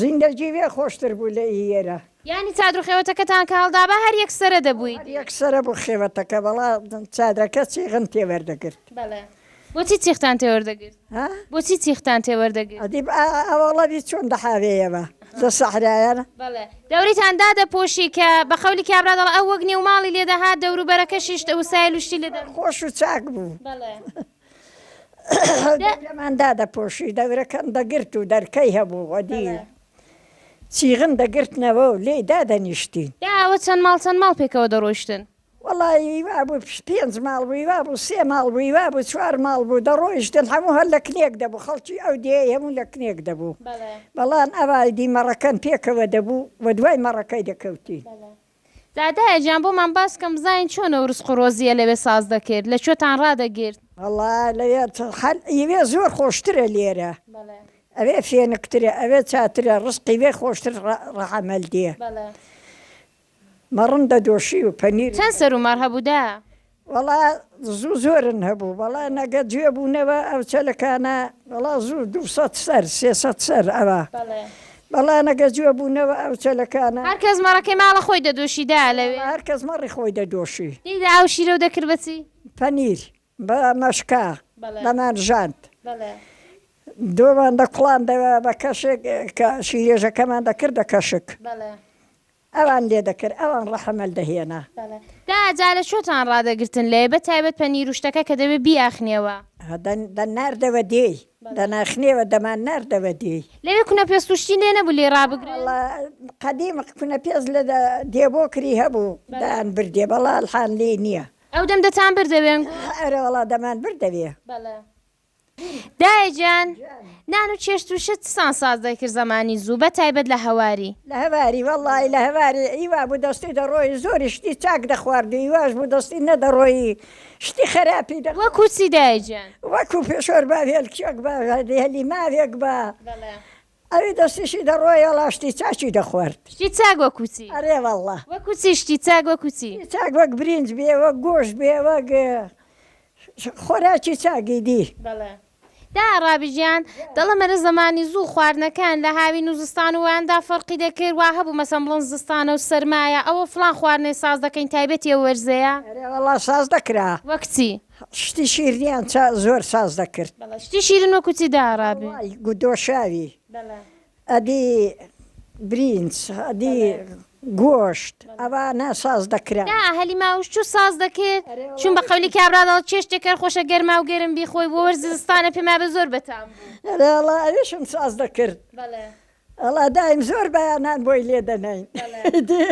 زیندەگی وێ خۆشتر بوو لە ئی ئێرە. یانی چادر و خێوەتەکەتان کە هەڵدابا هەر یەک سەرە دەبوویت؟ هەر یەک سەرە بوو خێوەتەکە بەڵا چادرەکە چیغن تێ وەردەگرت. بەڵێ. بۆچی چیغتان تێ وەردەگرت؟ ها؟ بۆچی چیغتان تێ وەردەگرت؟ ئەدی ئاوەڵا بی چۆن دەحاوێیەوە لە سەحرایە؟ بەڵێ. دەوریتان دادەپۆشی کە بە قەولی کابرا دەڵێ ئەو وەک نێوماڵی لێ دەهات دەوروبەرەکەشیش وسایل و شتی لێ دە. خۆش و چاک بوو. بەڵێ. دەورەمان دادەپۆشی، دەورەکەم دەگرت و دەرکەی هەبوو، ئەدی چیغم دەگرتنەوە و لێی دادەنیشتین. دە ئەوە چەند ماڵ چەند ماڵ پێکەوە دەڕۆیشتن؟ وەڵایی وا بوو پێنج ماڵ بوو، وا بوو سێ ماڵ بوو، وا بوو چوار ماڵ بوو، دەڕۆیشتن هەموو هەر لە کنێک دەبوو، خەڵکی ئەو دێیەی هەموو لە کنێک دەبوو، بەڵام ئەوای دی مەڕەکەن پێکەوە دەبوو و دوای مەڕەکەی دەکەوتین. جا دایە گیان بۆمان باس کەن بزانین چۆن ئەو ڕزق و ڕۆزیە لەوێ ساز دەکرد لە کوێتان ڕادەگرت؟ وەڵا لەوێ هەر ئیوێ زۆر خۆشترە لێرە ئەوێ فێنکترە ئەوێ چاترە ڕزقی وێ خۆشتر ڕەحەمەل دێ مەڕن دەدۆشی و پەنیر. چەند سەر و مەڕ هەبوو دایە؟ وەڵا زوو زۆرن هەبوو وەڵا نەگە جوێ بوونەوە ئەو چەلەکانە وەڵا زوو 200 سەر 300 سەر ئەوە بەڵا نەگە جوێ بوونەوە ئەو چەلەکانە. هەر کەس مەڕەکەی ماڵە خۆی دەدۆشی دا لەوێ. هەر کەس مەڕی خۆی دەدۆشی. دەی دە ئاو شیرەو دەکرد بە چی؟ پەنیر بە مەشکا بە مانژاند دۆمان دەکوڵاندەوە بە کەشک کە شیرێژەکەمان دەکردە کەشک. ئەوان لێ دەکرد ئەوان ڕەحمەل دەهێنا. بەڵێ دا جا لە کوێتان ڕادەگرتن لێ بە تایبەت پەنیر و شتەکە کە دەبێ بیئاخنیەوە. دەناردەوە دێی دەناخنیەوە دەمان ناردەوە دێی. لەوێ کونە پێست و شتی لێ نەبوو لێی ڕابگرن؟ وەڵا قەدیم کونە پێست لە دێبۆکری هەبوو دەیان بردێ بەڵا ئەلحان لێی نیە. ئەو دەم دەتان بردەوێ ئەنگۆ؟ ئەرێ وەڵا دەمان بردەوێ. بەڵێ. دایە گیان نان و چێشت و شت چسان ساز دەکرد زەمانی زوو بە تایبەت لە هەواری. لە هەواری وەڵڵاهی لە هەواری ئی وابوو دەستی دەڕۆیی زۆری شتی چاک دەخوارد و ئی واش بوو دەستی نەدەڕۆیی شتی خەراپی دەخوارد. وەکوو چی دایە گیان؟ وەکوو پێشۆربا هێلکێک با هەلیماوێک با ئەوی دەستیشی دەڕۆیی وەڵا شتی چاکی دەخوارد. شتی چاک وەکوو چی؟ ئەرێ وەڵڵا. وەکوو چی شتی چاک وەکوو چی؟ شتی چاک وەک برینج بێ وەک گۆشت بێ وەک خۆراکی چاکی دی. بەڵێ دا ڕابی گیان دەڵێم ئەرێ زەمانی زوو خواردنەکان لە هاوین و زستان و واندا فەرقی دەکرد وا هەبوو مەسەن بڵێن زستانە و سەرمایە ئەوە فڵان خواردنێ ساز دەکەین تایبەتی ئەو وەرزەیە؟ ئەرێ وەڵا ساز دەکرا. وەک چی؟ شتی شیرنیان چا زۆر ساز دەکرد. بەڵێ شتی شیرن وەکو چی دا ڕابی؟ وەڵای گودۆشاوی. بەڵێ. ئەدی برینج ئەدی گۆشت ئەوانە ساز دەکرا. نا هەلی ماوش چوو ساز دەکرد چون بە قەولی کابرا دەڵێ چێشتێک هەر خۆشە گەرماو گەرم بیخۆی بۆ وەرزی زستانە پێم وابێ زۆر بەتام بوو. ئەرێ وەڵا ئەویشم ساز دەکرد. بەڵێ. ئەڵا دایم زۆر بەیانان بۆی لێ دەناین ئیدی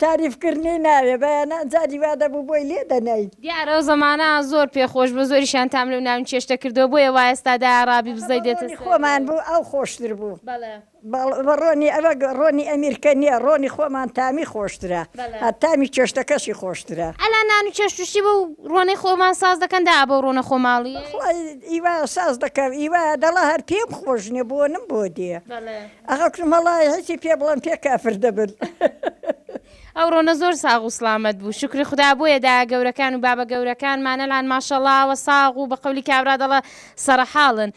تاریف کردنی ناوێ بەیانان جاری وا دەبوو بۆی لێ دەناین. دیارە ئەو زەمانە زۆر پێ خۆش بوو زۆریشیان تام لەو ناوی چێشتە کردووە بۆیە وا ئێستا دایە ڕابی بزەی دێتە ڕۆنی سەر. خۆمان بوو ئەو خۆشتر بوو. بەڵێ. بە ڕۆنی ئەوە ڕۆنی ئەمیرکە نیە ڕۆنی خۆمان تامی خۆشترە هە تامی چێشتەکەشی خۆشترە. ئەلا نان و چێشت و شتی بەو ڕۆنەی خۆمان ساز دەکەن دایە بەو ڕۆنە خۆماڵیەی؟ بەخوا ئیوا ساز دەکەم ئیوا دەڵا هەر پێم خۆش نیە بۆنم بۆ دێ ئەخە کوتم وەڵای هیچی پێ بڵێم پێ کافر دەبن. ئەو ڕۆنە زۆر ساغ و سڵامەت بوو شوکری خودا بۆیە دایە گەورەکان و بابە گەورەکانمان ئەلان ماشەڵا وە ساغ و بە قەولی کابرا دەڵێ سەرحاڵن.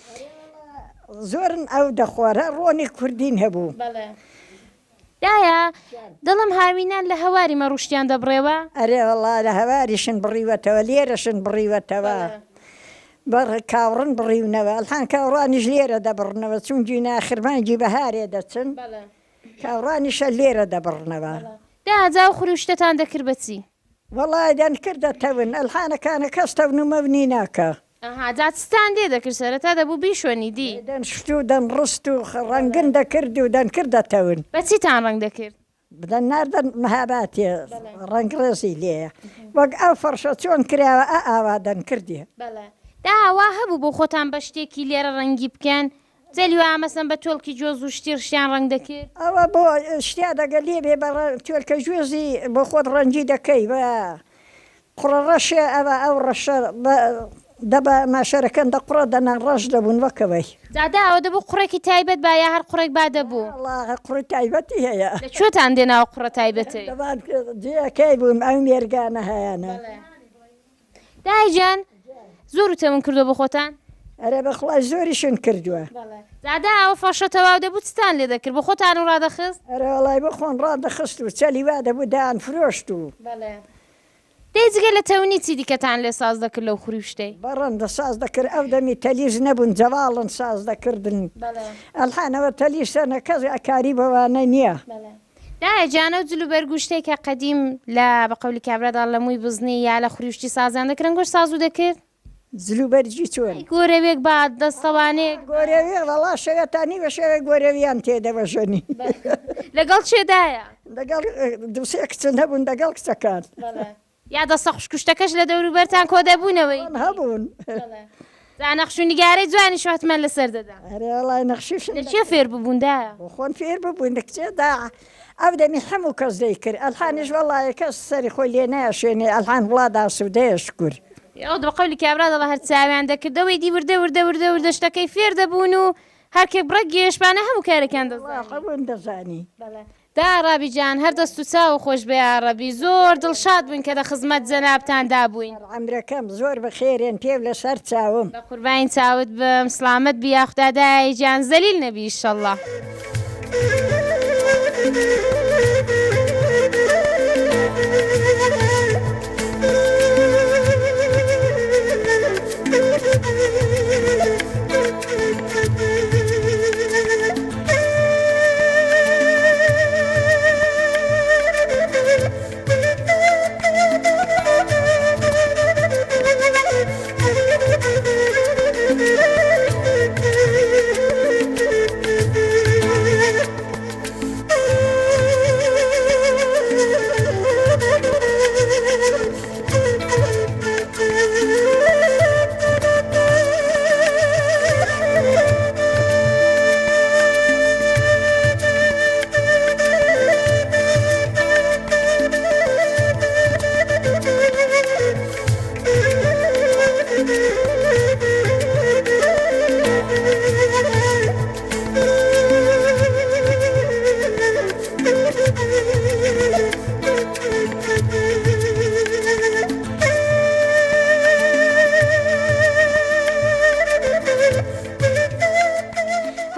زۆرن ئەو دەخوارد هەر ڕۆنی کوردین هەبوو. بەڵێ دایە دڵم هاوینان لە هەواری مەڕوشتیان دەبڕێوە؟ ئەرێ وەڵا لە هەواریشن بڕیوەتەوە لێرەشن بڕیوەتەوە بەڕ کاوڕن بڕیونەوە ئەلحان کاوڕانیش لێرە دەبڕنەوە چونگی ناخرمانگی بەهارێ دەچن کاوڕانیشە لێرە دەبڕنەوە. دایە جا ئەو خوری و شتەتان دەکرد بە چی؟ وەڵای دەنکردە تەون ئەلحانەکانە کەس تەون و مەونی ناکا. ئەها جا چتان لێ دەکرد سەرەتا دەبوو بیشۆنی دی. دەنشت و دەنڕست و ڕەنگن دەکرد و دەنکردە تەون. بە چیتان ڕەنگ دەکرد؟ دەنناردە مهاباتێ ڕەنگڕێزی لێیە وەک ئەو فەڕشە چۆن کراوە ئا ئاوا دەنکردێ. بەڵێ دا وا هەبوو بۆ خۆتان بە شتێکی لێرە ڕەنگی بکەن جەلی وا مەسەن بە تۆلکی جۆز و شتی ڕشتیان ڕەنگ دەکرد؟ ئەوە بۆ شتیا دەگە لێ بێ بە تۆلکە جۆزی بۆ خۆت ڕەنگی دەکەی بە قوڕە ڕەشێ ئەوە ئەو ڕەشە بە دە بە ماشەرەکەن دە قوڕە دەنا ڕەش دەبوون وەکەوەی. جا دا ئەوە دەبوو قوڕێکی تایبەت با یا هەر قوڕێک با دەبوو؟ وەڵا قوڕی تایبەتی هەیە. لە کوێتان دێنا ئەو قوڕە تایبەتەی؟ دەبان جێیەکەی بووم ئەو مێرگانە هەیانە. دایە گیان زۆر وتەمن کردوە بۆ خۆتان؟ ئەرێ بەخوڵای زۆریشن کردوە. جا دا ئەوە فەرشە تەواو دەبوو چتان لێ دەکرد بۆ خۆتانم ڕادەخست؟ ئەرێ وەڵای بۆ خۆم ڕادەخست و چەلی وا دەبوو دەیان فرۆشت و. دەی جگە لە تەونی چی دیکەتان لێ ساز دەکرد لەو خوری و شتەی؟ بەڕەندە ساز دەکرد ئەو دەمی تەلیس نەبوون جەواڵن ساز دەکردن ئەلحان ئەوە تەلیسە نە کەس کاری بەوانە نیە. دایە گیان ئەو جل و بەرگ و شتەی کە قەدیم لە بە قەولی کابرا دەڵێ لە مووی بزنی یا لە خوری و شتی سازیان دەکردن گۆشت سازو دەکرد؟ جل و بەرگی چۆن؟ گۆرەوێک با دەستەوانەیەک با. گۆرەوی وەڵا شەوێ تا نیوە شەوێ گۆرەویان تێ دەوەژەنی. لەگەڵ کێ دایە؟ دەگەڵ دوو سێ کچن هەبوون دەگەڵ کچەکان. یا دەستە خوشکوشتەکەش لە دەوروبەرتان کۆدەبوونەوەی؟ هەبوون. جا نەخش و نیگارەی جوانیش حەتمەن لەسەر دەدا. ئەرێ وەڵای نەخشیشم لە کێ فێر ببوون دایە؟ بۆ خۆم فێر ببووین لە کچێ دا ئەو دەمی هەموو کەس دەیکرد ئەلحانیش وەڵایە کەس سەری خۆی لێ نایەشێنێ ئەلحان وڵا داسوودەیە شکور. ئەو بە قەولی کابرا دەڵێ هەر چاویان دەکردەوە ئیدی وردە وردە وردە وردە شتەکەی فێر دەبوون و هەر کێک بڕێک گێشبانە هەموو کارێکیان دەزانی. وەڵا هەمووم دەزانی. دا ڕابی جان هەر دەست و چاوو خۆش بێ یاڕەبی زۆر دڵشاد بووین کە دە خزمەت جەنابتان دا بووین. عەمرەکەم زۆر بەخێرێن پێو لەسەر چاوم. بە قوربانی چاوت بم سڵامەت بی یاخودا دایە گیان زەلیل نەبی ئیشەڵا.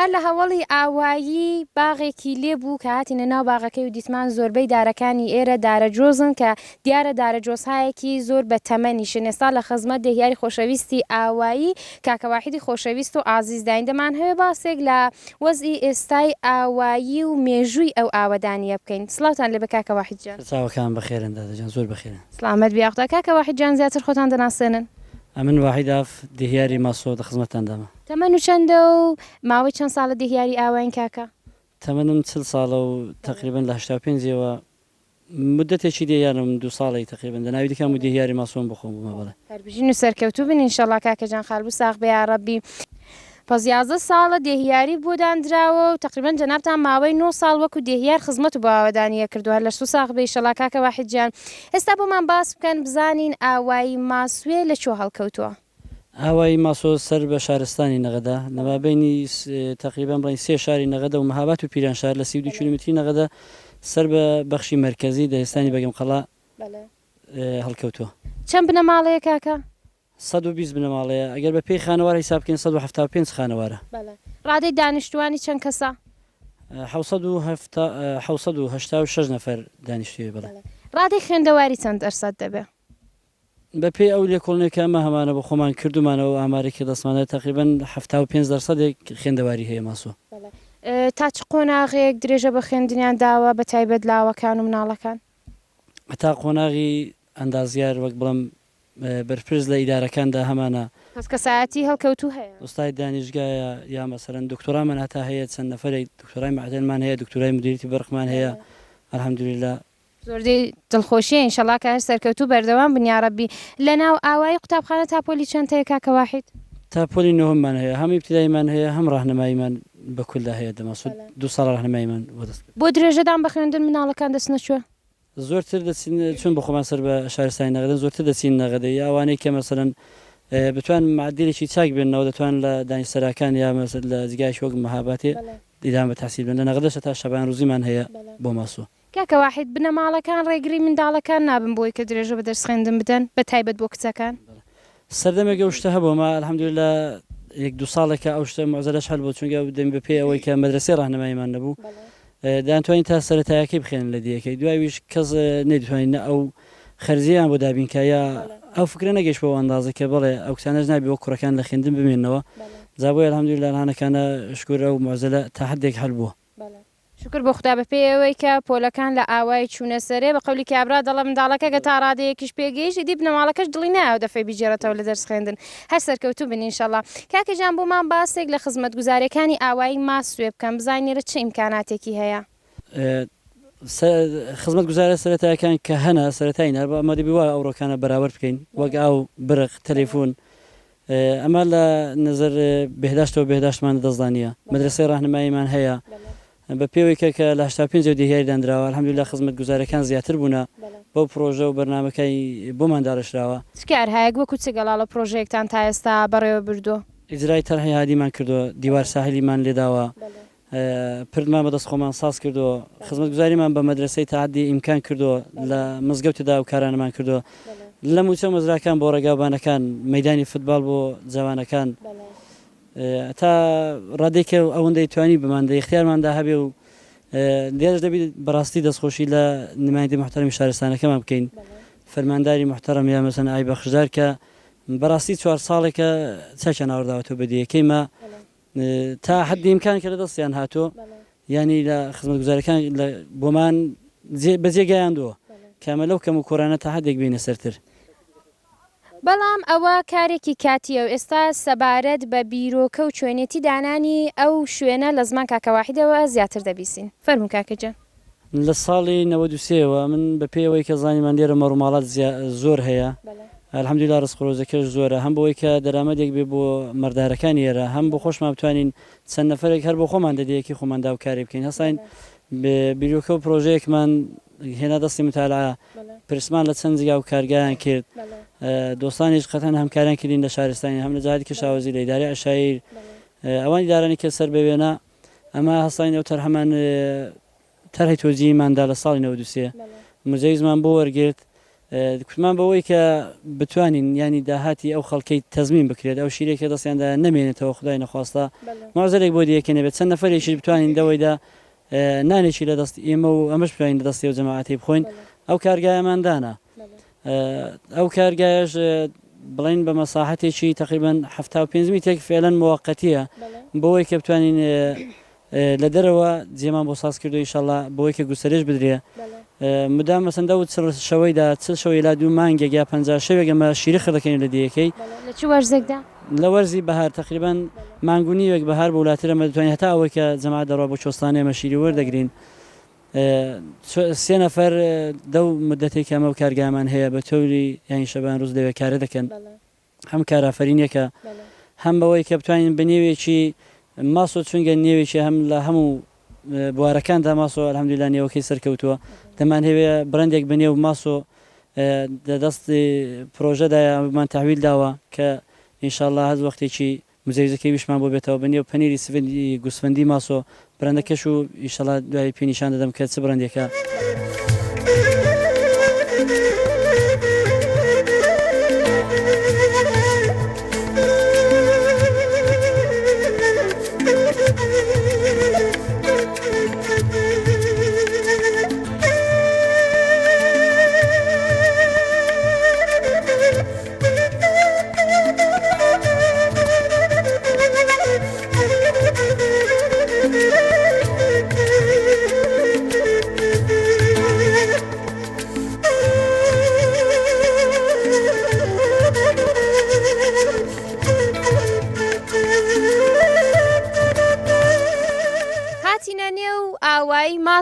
هەر لە هەوەڵی ئاوایی باغێکی لێ بوو کە هاتینە ناو باغەکەی و دیتمان زۆربەی دارەکانی ئێرە دارە جۆزن کە دیارە دارە جۆزهایەکی زۆر بە تەمەنیشن ئێستا لە خزمەت دێهیاری خۆشەویستی ئاوایی کاکە واحیدی خۆشەویست و ئازیز داین دەمانهەوێ باسێک لە وەزعی ئێستای ئاوایی و مێژووی ئەو ئاوەدانییە بکەین. سڵاوتان لێبێ کاکە واحید گیان. سەرچاوەکان بەخێرن دادە جان زۆر بەخێرن. سڵامەت بی یاخودا کاکە واحید جان زیاتر خۆتان دەناسێنن. ئەمن واحید ئاف دێهیاری ماسۆ دە خزمەتتان دامە. تەمەنو چەندە و ماوەی چەند ساڵە دێهیاری ئاواین کاکە؟ تەمەنم 40 ساڵە و تەقریبەن لە 85 ەوە مودەتێکی دێهیارم دوو ساڵێک تەقریبەن دە ناوی دکان بوو دێهیاری ماسۆم بۆ خۆم بوومە بەڵێ. هەر بژین و سەرکەوتوو بن ئینشەڵا کاکە جان خالبوو ساغ بێ یاڕەبی. پەس 11 ساڵە دێهیاری بۆ داندراوە و تەقریبەن جەنابتان ماوەی نۆ ساڵ وەکو دێهیار خزمەت و بۆ ئاوەدانیە کردوە هەر لەشت ساغ بێ ئیشەڵا کاکە واحید جان ئێستا بۆمان باس بکەن بزانین ئاوایی ماسوێ لە کوێ هەڵکەوتوە. ئاوایی ماسۆ سەر بە شارستانی نەغەدە، لە مابەینی تەقریبەن بڵێین سێ شاری نەغەدە و مهابات و پیرانشار لە 32 کیلۆمەتری نەغەدە سەر بە بەخشی مەرکەزی دەهستانی بەگم قەڵا هەڵکەوتووە. چەند بنەماڵەیە کاکە؟ 120 بنەماڵەیە، ئەگەر بە پێی خانەوار حیساب بکەین 175 خانەوارە. ڕادەی دانیشتووانی چەند کەسە؟ 786 نەفەر دانیشتووی بەڵێ. ڕادەی خوێندەواری چەند دەرسەد دەبێ؟ بە پێی ئەو لێکۆڵینەوەی کە ئەمە هەمانە بۆ خۆمان کردوومانە و ئامارێک کە دەستمانە تەقریبەن 75 دەرسەدێک خوێندەواری هەیە ماسۆ. تا چ قۆناغێک درێژە بە خوێندنیان داوە بە تایبەت لاوەکان و مناڵەکان؟ هەتا قۆناغی ئەندازیار وەک بڵێم بەرپرس لە ئیدارەکاندا هەمانە. پەس کەسایەتی هەڵکەوتوو هەیە. ئوستای دانیشگایە یا مەسەلەن دکتۆرامان هەتا هەیە چەند نەفەرێک دکتۆرای مەعدەنمان هەیە دکتۆرای مدیریەتی بەرقمان هەیە الحمدللە. زۆر جێی دڵخۆشیە ئینشەڵا کە هەر سەرکەوتوو بەردەوام بن یاڕەبی. لەناو ئاوایی قوتابخانە تا پۆلی چەند هەیە کاکە واحید؟ تا پۆلی نۆهەممان هەیە هەم ئیبتیداییمان هەیە هەم ڕاهنماییمان بە کولدا هەیە دەماسود دوو ساڵە ڕاهنماییمان بۆ دەست کرد. بۆ درێژەدان بە خوێندن منداڵەکان دەچنە کوێ؟ زۆرتر دەچین چون بە خۆمان سەر بە شارستانی نەغەدەن زۆرتر دەچین نەغەدە یا ئەوانەی کە مەسەلەن بتوان معدلێکی چاک بێننەوە دەتوان لە دانیشسەراکان یا مەسەلەن لە جگایەکی وەک مەهاباتێ ئیدامە بە تەحسیل بن لە نەغەدەش هەتا شەبان ڕوزیمان هەیە بۆ ماسۆ. کاکە واحید بنەماڵەکان ڕێگری منداڵەکان نابن بۆی کە درێژە بە دەرس خوێندن بدەن بە تایبەت بۆ کچەکان؟ سەردەمێک ئەو شتە هەبوو ئەما الحمدللە یەک دوو ساڵێکە ئەو شتە موعزەلەش حەل بوو چونکە دەمی بە پێی ئەوەی کە مەدرەسەی ڕاهنماییمان نەبوو دەیانتوانی تا سەرەتایەکەی بخێنن لە دیەکەی دوای ویش کەس نەیدتوانی نە ئەو خەرجیان بۆ دابین کا یا ئەو فکرە نەگەیشت بەو ئەندازە کە بەڵێ ئەو کچانەش نابی وەک کوڕەکان لە خوێندن بمێننەوە جا بۆیە الحمدللە الانەکانە شکور ئەو موعزەلە تا حەدێک حەل بووە. شوکر بۆ خودا بە پێی ئەوەی کە پۆلەکان لە ئاوایی چوونە سەرێ، بە قەولی کابرا دەڵێ منداڵەکە گەر تا ڕادەیەکیش پێگەیشت ئیدی بنەماڵەکەش دڵی نایەوە دەفەی بیگێڕێتەوە لە دەرس خوێندن. هەر سەرکەوتوو بن ئینشەڵا. کاکە گیان بۆمان باسێک لە خزمەتگوزاریەکانی ئاوایی ماسوێ بکەن بزانین لێرە چ ئیمکاناتێکی هەیە؟ خزمەتگوزاریە سەرەتایەکان کە هەنە سەرەتایین هەر ئەمە دەبی وا ئەوڕۆکانە بەراورد بکەین وەک ئاو، برق، تەلەفون، ئەمە لە نەزەر بێهداشتەوە بێهداشتمان لە دەستدا نییە مەدرەسەی ڕاهنماییمان هەیە بە پێوەی کە کە لە 85 ەوە دێهیاری دانراوە الحمدللە خزمەتگوزاریەکان زیاتر بوونە بەو پڕۆژە و بەرنامەکەی بۆمان داڕێژراوە. چ کارهایەک وەکو چ گەڵاڵە پڕۆژەیەکتان تا ئێستا بەڕێوە بردووە؟ ئیجرای تەرحی هادیمان کردووە، دیوار ساحلیمان لێداوە، پردمان بە دەست خۆمان ساز کردووە، خزمەتگوزاریمان بە مەدرەسەی تا حەدی ئیمکان کردووە، لە مزگەوتدا ئەو کارانەمان کردووە، لە مووچە و مەزراکان بۆ ڕێگاوبانەکان، مەیدانی فتباڵ بۆ جەوانەکان، تا ڕادەی کە ئەوەندەی توانی بمان دە ئیختیارماندا هەبێ و لێرەش دەبی بەڕاستی دەستخۆشی لە نمایندەی موحتەرەمی شارستانەکەمان بکەین، فەرمانداری موحتەرەم یا مەسەلەن ئای بەخشدار کە بەڕاستی چوار ساڵێکە چاکیان ئاوڕداوەتەوە بە دێیەکەی مە، تا حەدی ئیمکان کە لە دەستیان هاتووە یانی لە خزمەتگوزاریەکان لە بۆمان بەجێ گەیاندووە کە ئەمە لەو کەم و کۆرانە تا حەدێک بێینە سەرتر. بەڵام ئەوە کارێکی کاتییە و ئێستا سەبارەت بە بیرۆکە و چۆنێتی دانانی ئەو شوێنە لە زمان کاکە واحیدەوە زیاتر دەبیسین. فەرموو کاکە گیان. لە ساڵی 93 ەوە من بە پێی ئەوەی کە زانیمان لێرە مەڕوماڵات زۆر هەیە الحمدللە ڕزق و ڕۆزەکەش زۆرە هەم بۆی کە دەرامەتێک بێ بۆ مەڕدارەکانی ئێرە هەم بۆ خۆشمان بتوانین چەند نەفەرێک هەر بۆ خۆمان دە دێیەکی خۆمان دا و کارێ بکەین هەستاین بیرۆکە و پرۆژەیەکمان هێنا دەستی متالعە پرسمان لە چەند جگا و کارگایان کرد دۆستانیش قەتەن هەمکاریان کردین لە شارستانی هەم لە جهادی کەشاوەرزی لە ئیدارەی عەشایر ئەوان ئیدارانی کە سەر بە وێنە ئەمە هەستاین ئەو تەرحەمان تەرحی تۆجیهیمان دا لە ساڵی 93 مجەیزمان بۆ وەرگرت کوتمان بەوەی کە بتوانین یانی داهاتی ئەو خەڵکەی تەزمین بکرێت ئەو شیرەی کە دەستیان دایە نەمێنێتەوە خودای نەخواستە مەعزەرێک بۆ دیەکە نەبێت چەند نەفەرێکیش بتوانین دەوەیدا نانێکی لە دەست ئێمە و ئەمەش بتوانین لە دەستی ئەو جەماعەتەی بخۆین ئەو کارگایەمان دانا ئەو کارگایەش بڵێن بە مەساحەتێکی تقریبا 75 میترێک فعلەن موقتیە بۆی کە بتوانین لە دەرەوە جێمان بۆ ساز کردو ئیشەڵا بۆی کە گوسەرێش بدرێ مدام مەسەن دە و چڵ شەوەیدا چل شەوەی لا دوو مانگێک یا پەنجا شەوێک ئەمە شیری خڕ دەکەین لە دێیەکەی. لە چ وەرزێکدا؟ لە وەرزی بەهار تەقریبەن مانگ و نیوێک بەهار بۆ لاتر ئەمە دەتوانین هەتا ئەوەی کە جەماعەت دەڕوا بۆ کوێستانێ ئەمە شیری وەردەگرین سێ نەفەر دەو مدەتێک کە ئەمە کارگامان هەیە بە تەوری یانی شەبان ڕوز لەوێ کارە دەکەن. هەم کارئافەرینیەکە هەم بەوەی کە بتوانین بە نێوێکی ماسۆ چونگە نێوێکی هەم لە هەموو بوارەکاندا ماسۆ الحمدللە نێوەکەی سەرکەوتووە دەمانهەوێ بڕەندێک بە نێو ماسۆ لە دەستی پرۆژەدایە ئەمان تەحویل داوە کە ئینشاءاللە هەر وەختێکی مجەویزەکەی ویشمان بۆ بێتەوە بە نێو پەنیری سفندی گوسفندی ماسۆ برەندەکەش و ئیشەڵا دوایی پێ نیشان دەدەم کە چ برەندێکە.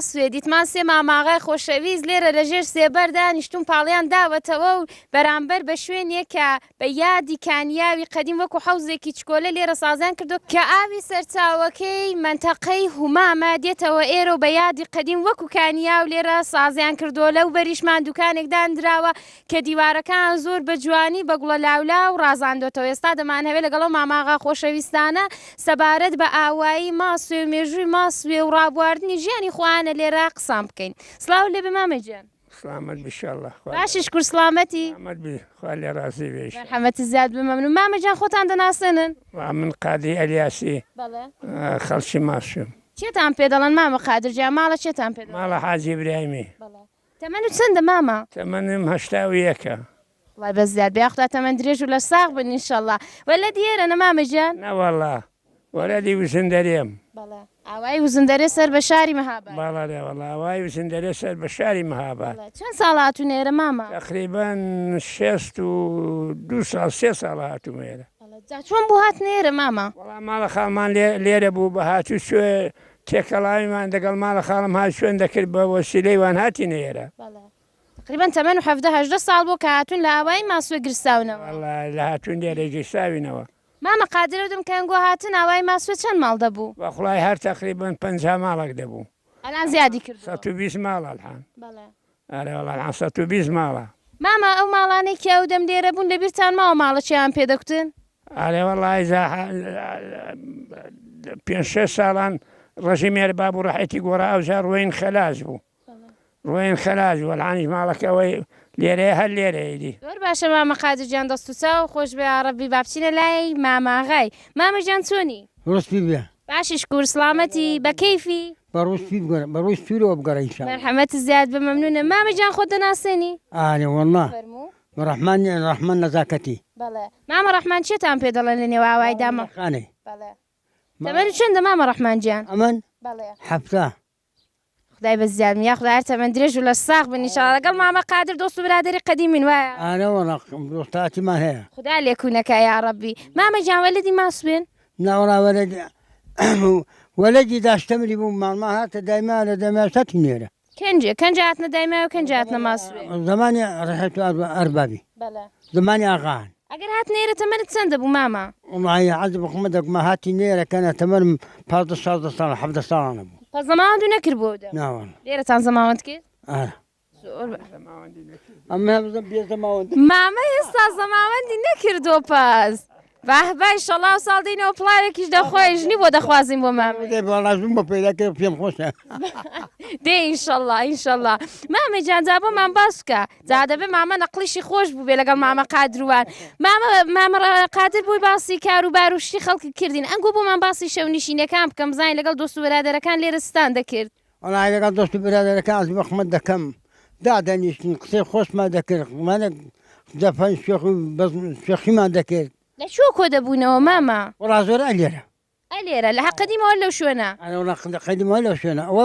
ماسوێ دیتمان سێ ماماغای خۆشەویست لێرە لە ژێر سێبەر دانیشتوون پاڵیان داوەتەوە و بەرامبەر بە شوێنێک کە بە یادی کانیاوی قەدیم وەکو حەوزێکی چکۆلە لێرە سازیان کردووە کە ئاوی سەرچاوەکەی مەنتەقەی هومامە دێتەوە ئێرە و بە یادی قەدیم وەکو کانیاو لێرە سازیان کردووە لەو بەریشمان دوکانێک داندراوە کە دیوارەکان زۆر بە جوانی بە گوڵە لاولاو ڕازاندۆتەوە ئێستا دەمانهەوێ لەگەڵ ئەو ماماغا خۆشەویستانە سەبارەت بە ئاوایی ماسوێ و مێژووی ماسوێ و ڕابواردنی ژیانی خۆیانە لێرە قسان بکەین سڵاو لێبێ مامە گیان. سڵامەت بی شاللە خوا باشی شکور سڵامەتی. سڵامەت بی خوا لێ ڕازی بێ ئیشاڵلە. مەرحەمەتت زیاد بێ مەمنون مامە گیان خۆتان دەناسێنن؟ من قادری ئەلیاسی بەڵێ. خەڵکی ماسوێم. چێتان پێ دەڵێن مامە قادر گیان ماڵە چێتان پێ دەڵێن؟ ماڵە حاجی ئیبراهیمی. بەڵێ. تەمەنت چەندە مامە؟ تەمەنم 81ە. خوای بە زیاد بێ یاخودا تەمەن درێژ و لەش ساغ بن انشاللە. وەلەدی ئێرەنە مامە گیان؟ نەوەڵا وەلەدی وزندەرێم. بەڵێ ئاوایی وزندەرێ سەر بە شاری مەهاباد. بەڵێ وەڵا ئاوایی وزندەرێ سەر بە شاری مەهاباد. بەڵێ چەند ساڵە هاتوونە ئێرە مامە؟ تەقریبەن 62 ساڵ سێ ساڵە هاتوومە ئێرە. بەڵێ جا چۆن بوو هاتنە ئێرە مامە؟ وەڵا ماڵە خاڵمان لێرە بوو بە هاتووچۆ تێکەڵاویمان دەگەڵ ماڵە خاڵم هات شوێن دەکرد بە وەسیلەی وان هاتینە ئێرە. بەڵێ تەقریبەن تەمەن و 17 18 ساڵ بوو کە هاتوون لە ئاوایی ماسوێ گرساونەوە. وەڵا لە هاتوون لێرە گیرساوینەوە. مامە قادر ئەو دەم کە ئەنگۆ هاتن ئاوایی ماسوێ چەند ماڵ دەبوو؟ وەخڵای هەر تەقریبەن 50 ماڵەک دەبوو. ئەلان زیادی کردووە. 120 ماڵە ئەلحان. بەڵێ. ئەرێ وەڵا ئەلحان 120 ماڵە. مامە ئەو ماڵانەی کە ئەو دەم لێرە بوون لە بیرتان ماوە ماڵە چیان پێ دەکوتن؟ ئەرێ وەڵا ئیزا پێنج شەش ساڵان ڕژیم ئێرباب و ڕەحێتی گۆڕا ئەوجا ڕۆین خەلاس بوو. ڕۆین خەلاس بوو ئەلحانیش ماڵەکە ئەوەی لێرەیە هەر لێرەیە ئیدی. زۆر باشە مامە قادر گیان دەست و چاو خۆش بێ یاڕەبی با بچینە لای مامە ئاغای مامە گیان چۆنی؟ ڕوو سپی بێ. باشی شکور سڵامەتی بە کەیفی؟ بە ڕوو سپی بگەڕێ بە ڕووی سوورەوە بگەڕێ ان شاء اللە. مەرحەمەتت زیاد بێ مەمنونم مامە گیان خۆت دەناسێنی؟ ئارێ وەڵڵا فەرموو. ڕەحمان ڕەحمان نەزاکەتی. بەڵێ مامە ڕەحمان چێتان پێ دەڵێن لە نێو ئاوایدا؟ خانەی. بەڵێ تەمەنت چەندە مامە ڕەحمان گیان؟ ئەمن؟ بەڵێ. 70. خودای بە زیاد بن یاخودا هەر تەمەن درێژ و لەش ساغ بن ئیشاڵا لەگەڵ مامە قادر دۆست و برادەری قەدیمین وایە؟ ئارە وەڵا دۆستایەتیمان هەیە. خودا لێکونەکا یاڕەبی. مامە گیان وەلەدی ماسوێن؟ نا وەڵا وەلەدی وەلەدی داشتەمری بوو ماڵما هاتە دایما لە دایما سەتی نێرە. کەنجێ کەنجێ هاتنە دایمای و کەنجێ هاتنە ماسوێ؟ زەمانی ڕەحێت و ئەربابی. بەڵێ. زەمانی ئاغاهان. ئەگەر هاتنە ئێرە تەمەنت چەندە بوو مامە؟ وەڵاهی عەرز بە خۆمە دەکمە هاتی نێرە کەنە تەمەنم 15 16 ساڵ 17 ساڵانە بوو. پس زەماوەندو نەکرد بوو ئەو دەم؟ نا وەڵا. لێرەتان زەماوەند کرد؟ ئارە. زۆر بە. ئەمە بێ زەماوەند. مامە ئێستا زەماوەندی نەکردووە پس. باه با ئیشەڵا ئەو ساڵ دێینەوە پڵاوێکیش دەخۆین ژنی بۆ دەخوازین بۆ مامەی. دەی وەڵا ژن بۆ پەیدا کرد پێم خۆشە. دێ ئینشەڵا ئینشەڵا. مامە گیان جا بۆمان باس بکە جا دەبێ مامە نەقڵیشی خۆش بووبێ لەگەڵ مامە قادروان مامە مامە قادر بۆی باسی کار و بار و شتی خەڵکی کردین ئەنگۆ بۆمان باسی شەونشینەکان بکەم بزانین لەگەڵ دۆست و برادەرەکان لێرە ستان دەکرد. وەڵا لەگەڵ دۆست و برادەرەکان ئەز بەخمەت دەکەم دادەنیشتین قسەی خۆشمان دەکرد مانە دەفەن شێخ و بەزم شێخیمان دەکرد. لە کوێ کۆ دەبوونەوە مامە؟ وەڵا زۆر ئەلێرە. ئەلێرە لە هە قەدیمەوە لەو شوێنە؟ ئەرێ وەڵا لە قەدیمەوە لەو شوێنە ئەوە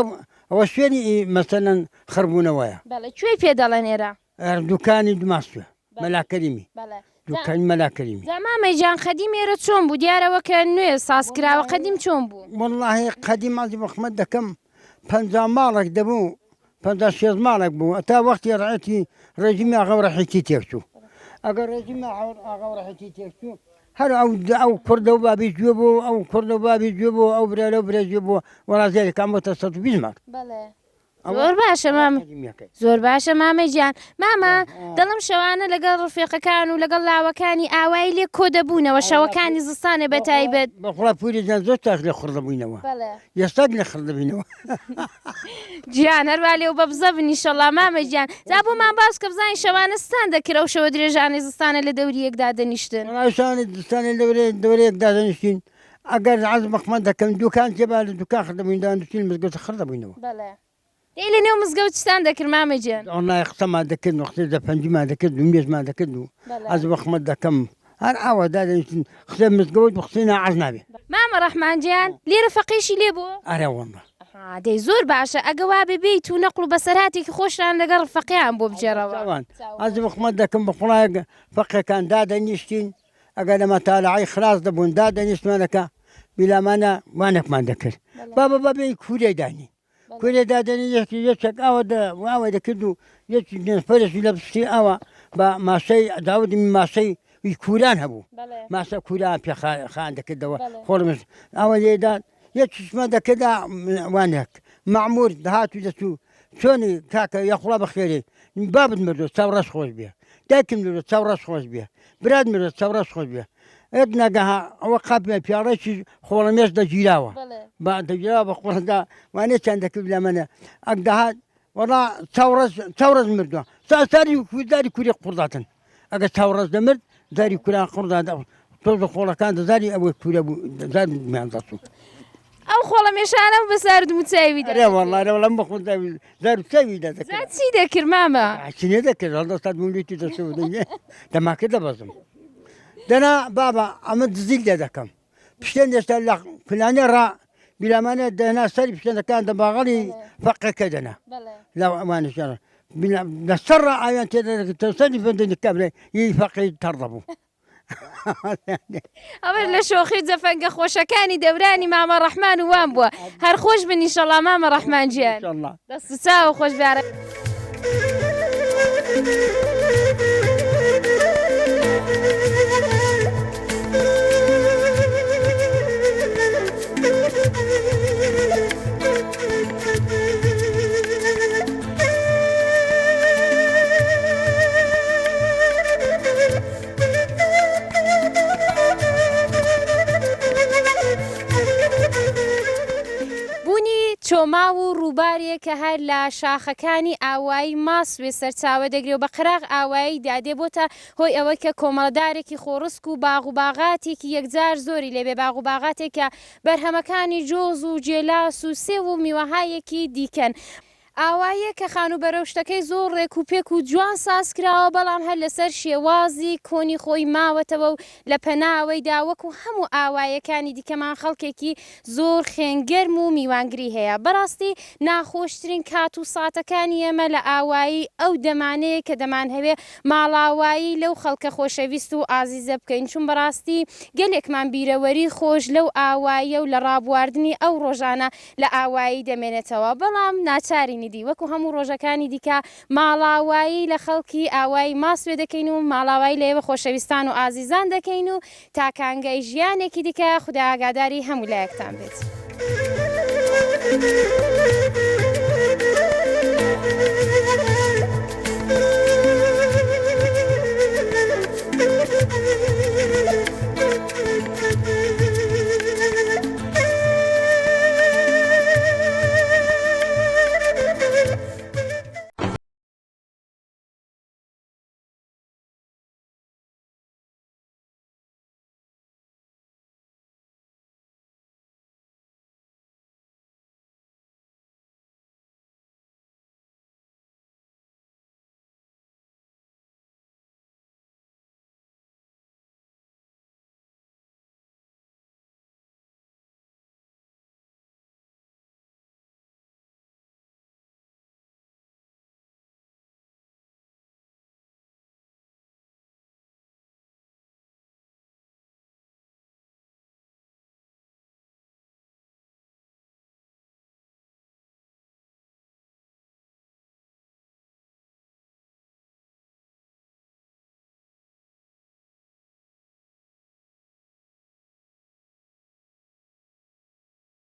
ئەوە شوێنی ئی مەسەلەن خڕبوونەوەیە. بەڵێ کوێی پێ دەڵێن ئێرە؟ ئەر دوکانی دوماسوێ مەلا کەریمی. بەڵێ دوکانی مەلا کەریمی. جا مامەی گیان قەدیم ئێرە چۆن بوو دیارە وەکە نوێ ساز کراوە قەدیم چۆن بوو؟ وەڵاهی قەدیم عەزی بەخمەت دەکەم 50 ماڵێک دەبوو 50 شێست ماڵێک بوو ئەتا وەختی ڕەعیەتی ڕێژیمی ئاغا و ڕەحیتی تێکچوو ئەگەر ڕێژیمی ئاغا و ڕەحیتی تێکچوو هەر ئەو ئەو کوردە و بابی گوێ بوو ئەو کوردە و بابی گوێ بوو ئەو برا لەو برا گوێ بوو وەڵا زیادەکان بۆتە 120 ماڵ. بەڵێ زۆر باشە مام زۆر باشە مامە گیان مامە دەڵم شەوانە لەگەڵ ڕفێقەکان و لەگەڵ لاوەکانی ئاوایی لێ کۆ دەبوونەوە شەوەکانی زستانێ بە تایبەت. بەخوا پوری جان زۆر چاک لێ خڕ دەبووینەوە ئێستاش لێ خڕ دەبینەوە. گیان هەروا لێو بە بزە بن ئیشەڵا مامە گیان جا بۆمان باس کە بزانین شەوانە ستان دەکرد ئەو شەوە درێژانەی زستانە لە دەوری یەک دادەنیشتن. وەڵا شەوانە زستانە لە دەوری یەک دادەنیشتین ئەگەر عەرز بەخمەت دەکەم دوکان تێبا لە دوکان خڕ دەبووین دانیشتین مزگەوت خڕ دەبووینەوە. بەڵێ دەی لە نێو مزگەوت چتان دەکرد مامە گیان؟ وەڵای قسەمان دەکرد و قسەی دەفەنجیمان دەکرد و نوێژمان دەکرد و عەرز بەخمەت دەکەم هەر ئاوا دادەنیشتین قسەی مزگەوت و قسەی ناعەرز نابێ. مامە ڕەحمان گیان لێرە فەقێشی لێ بوو؟ ئەرێ وەڵا. ئەها دەی زۆر باشە ئەگە وابێ بێیت و نەقڵ و بەسەرهاتێکی خۆشتان لەگەڵ فەقێیان بۆ بگێڕەوە. چاوان عەرز بەخمەت دەکەم بە خوڵایەک فەقێکان دادەنیشتین ئەگەر لە مەتالعەی خلاس دەبوون دادەنیشتمانەکە بیلامانە وانەکمان دەکرد بابە با بێین کوورەی دانین. کورێ دادەنی یەکی یەکێک ئاوە دە ئاوای دەکرد و یەکی نەفەرێکی لە پشتی ئاوە بە ماسەی داودی ماسەی وی کوران هەبوو ماسە کوران پێ خان دەکردەوە خۆڵمش ئاوە لێدا یەکیشمان دەکردا وانێک مەعمور دەهات و دەچوو چۆنی کاکە یاخوڵا بەخێرێ بابت مردووە چاو ڕەش خۆش بێ دایکم مردووە چاو ڕەش خۆش بێ برات مردووە چاو ڕەش خۆش بێ ئەت ناگەها ئەوە قاپیان پیاڵێکی خۆڵەمێش دەگیراوە با دەگیراوە بە قوڕدا وانێ چیان دەکرد لە منە ئەک دەهات وەڵا چاوڕەش چاوڕەش مردووە ساری داری کوری قوڕداتن ئەگەر چاوڕەش دەمرد داری کوران قوڕدا تۆزە خۆڵەکان دەزاری ئەوەی کورە بوو دەزار میان دەچوو. ئەو خۆڵە مێشانە بە زارد و چاوی دەکرد. ئەرێ وەڵا ئەرێ وەڵا من بە خۆم زار و چاوی دەکرد. جا چی دەکرد مامە؟ چی نەدەکرد هەڵدەستات مولیتی دەچوو دەماکە دەبەزم. دەنا بابە ئەمە دزیل لێ دەکەم. پشتێن دێشتا لە فلانێ ڕا بیلامانە دەنا سەری پشتێنەکان دە باغەڵی فەقێکە دەنا. لە ئەوانیشیان لەسەر ڕا ئاویان تێدا دەکرد سەری بەندنی کابرای ی فەقێی تەڕ دەبوو. ئەوەش لە شۆخی و جەفەنگە خۆشەکانی دەورانی مامە ڕەحمان و وان بووە هەر خۆش بن ئیشەڵا مامە ڕەحمان گیان دەست و چاو خۆش بارە. بوونی چۆماو و ڕووبارێک کە هەر لە شاخەکانی ئاوایی ماسوێ سەرچاوە دەگرێ و بە قەراغ ئاواییدا دێ بۆتە هۆی ئەوەی کە کۆمەڵە دارێکی خۆڕسک و باغ و باغاتێکی یەکجار زۆری لێ بێ باغ و باغاتێک کە بەرهەمەکانی جۆز و گێلاس و سێو و میوەهایەکی دیکەن. ئاواییەک کە خانووبەرە و شتەکەی زۆر ڕێک و پێک و جوان ساز کراوە، بەڵام هەر لەسەر شێوازی کۆنی خۆی ماوەتەوە و لە پەناوەیدا وەکو هەموو ئاواییەکانی دیکەمان خەڵکێکی زۆر خوێنگەرم و میوانگری هەیە. بەڕاستی ناخۆشترین کات و ساتەکانی ئێمە لە ئاوایی ئەو دەمانەیە کە دەمانهەوێ ماڵاوایی لەو خەڵکە خۆشەویست و ئازیزە بکەین، چون بەڕاستی گەلێکمان بیرەوەری خۆش لەو ئاواییە و لە ڕابواردنی ئەو ڕۆژانە لە ئاوایی دەمێنێتەوە، بەڵام ناچارین ئیدی وەکو هەموو ڕۆژەکانی دیکە ماڵاوایی لە خەڵکی ئاوایی ماسوێ دەکەین و ماڵاوایی لە ئێوە خۆشەویستان و ئازیزان دەکەین و تا کانگای ژیانێکی دیکە خودا ئاگاداری هەموو لایەکتان بێت.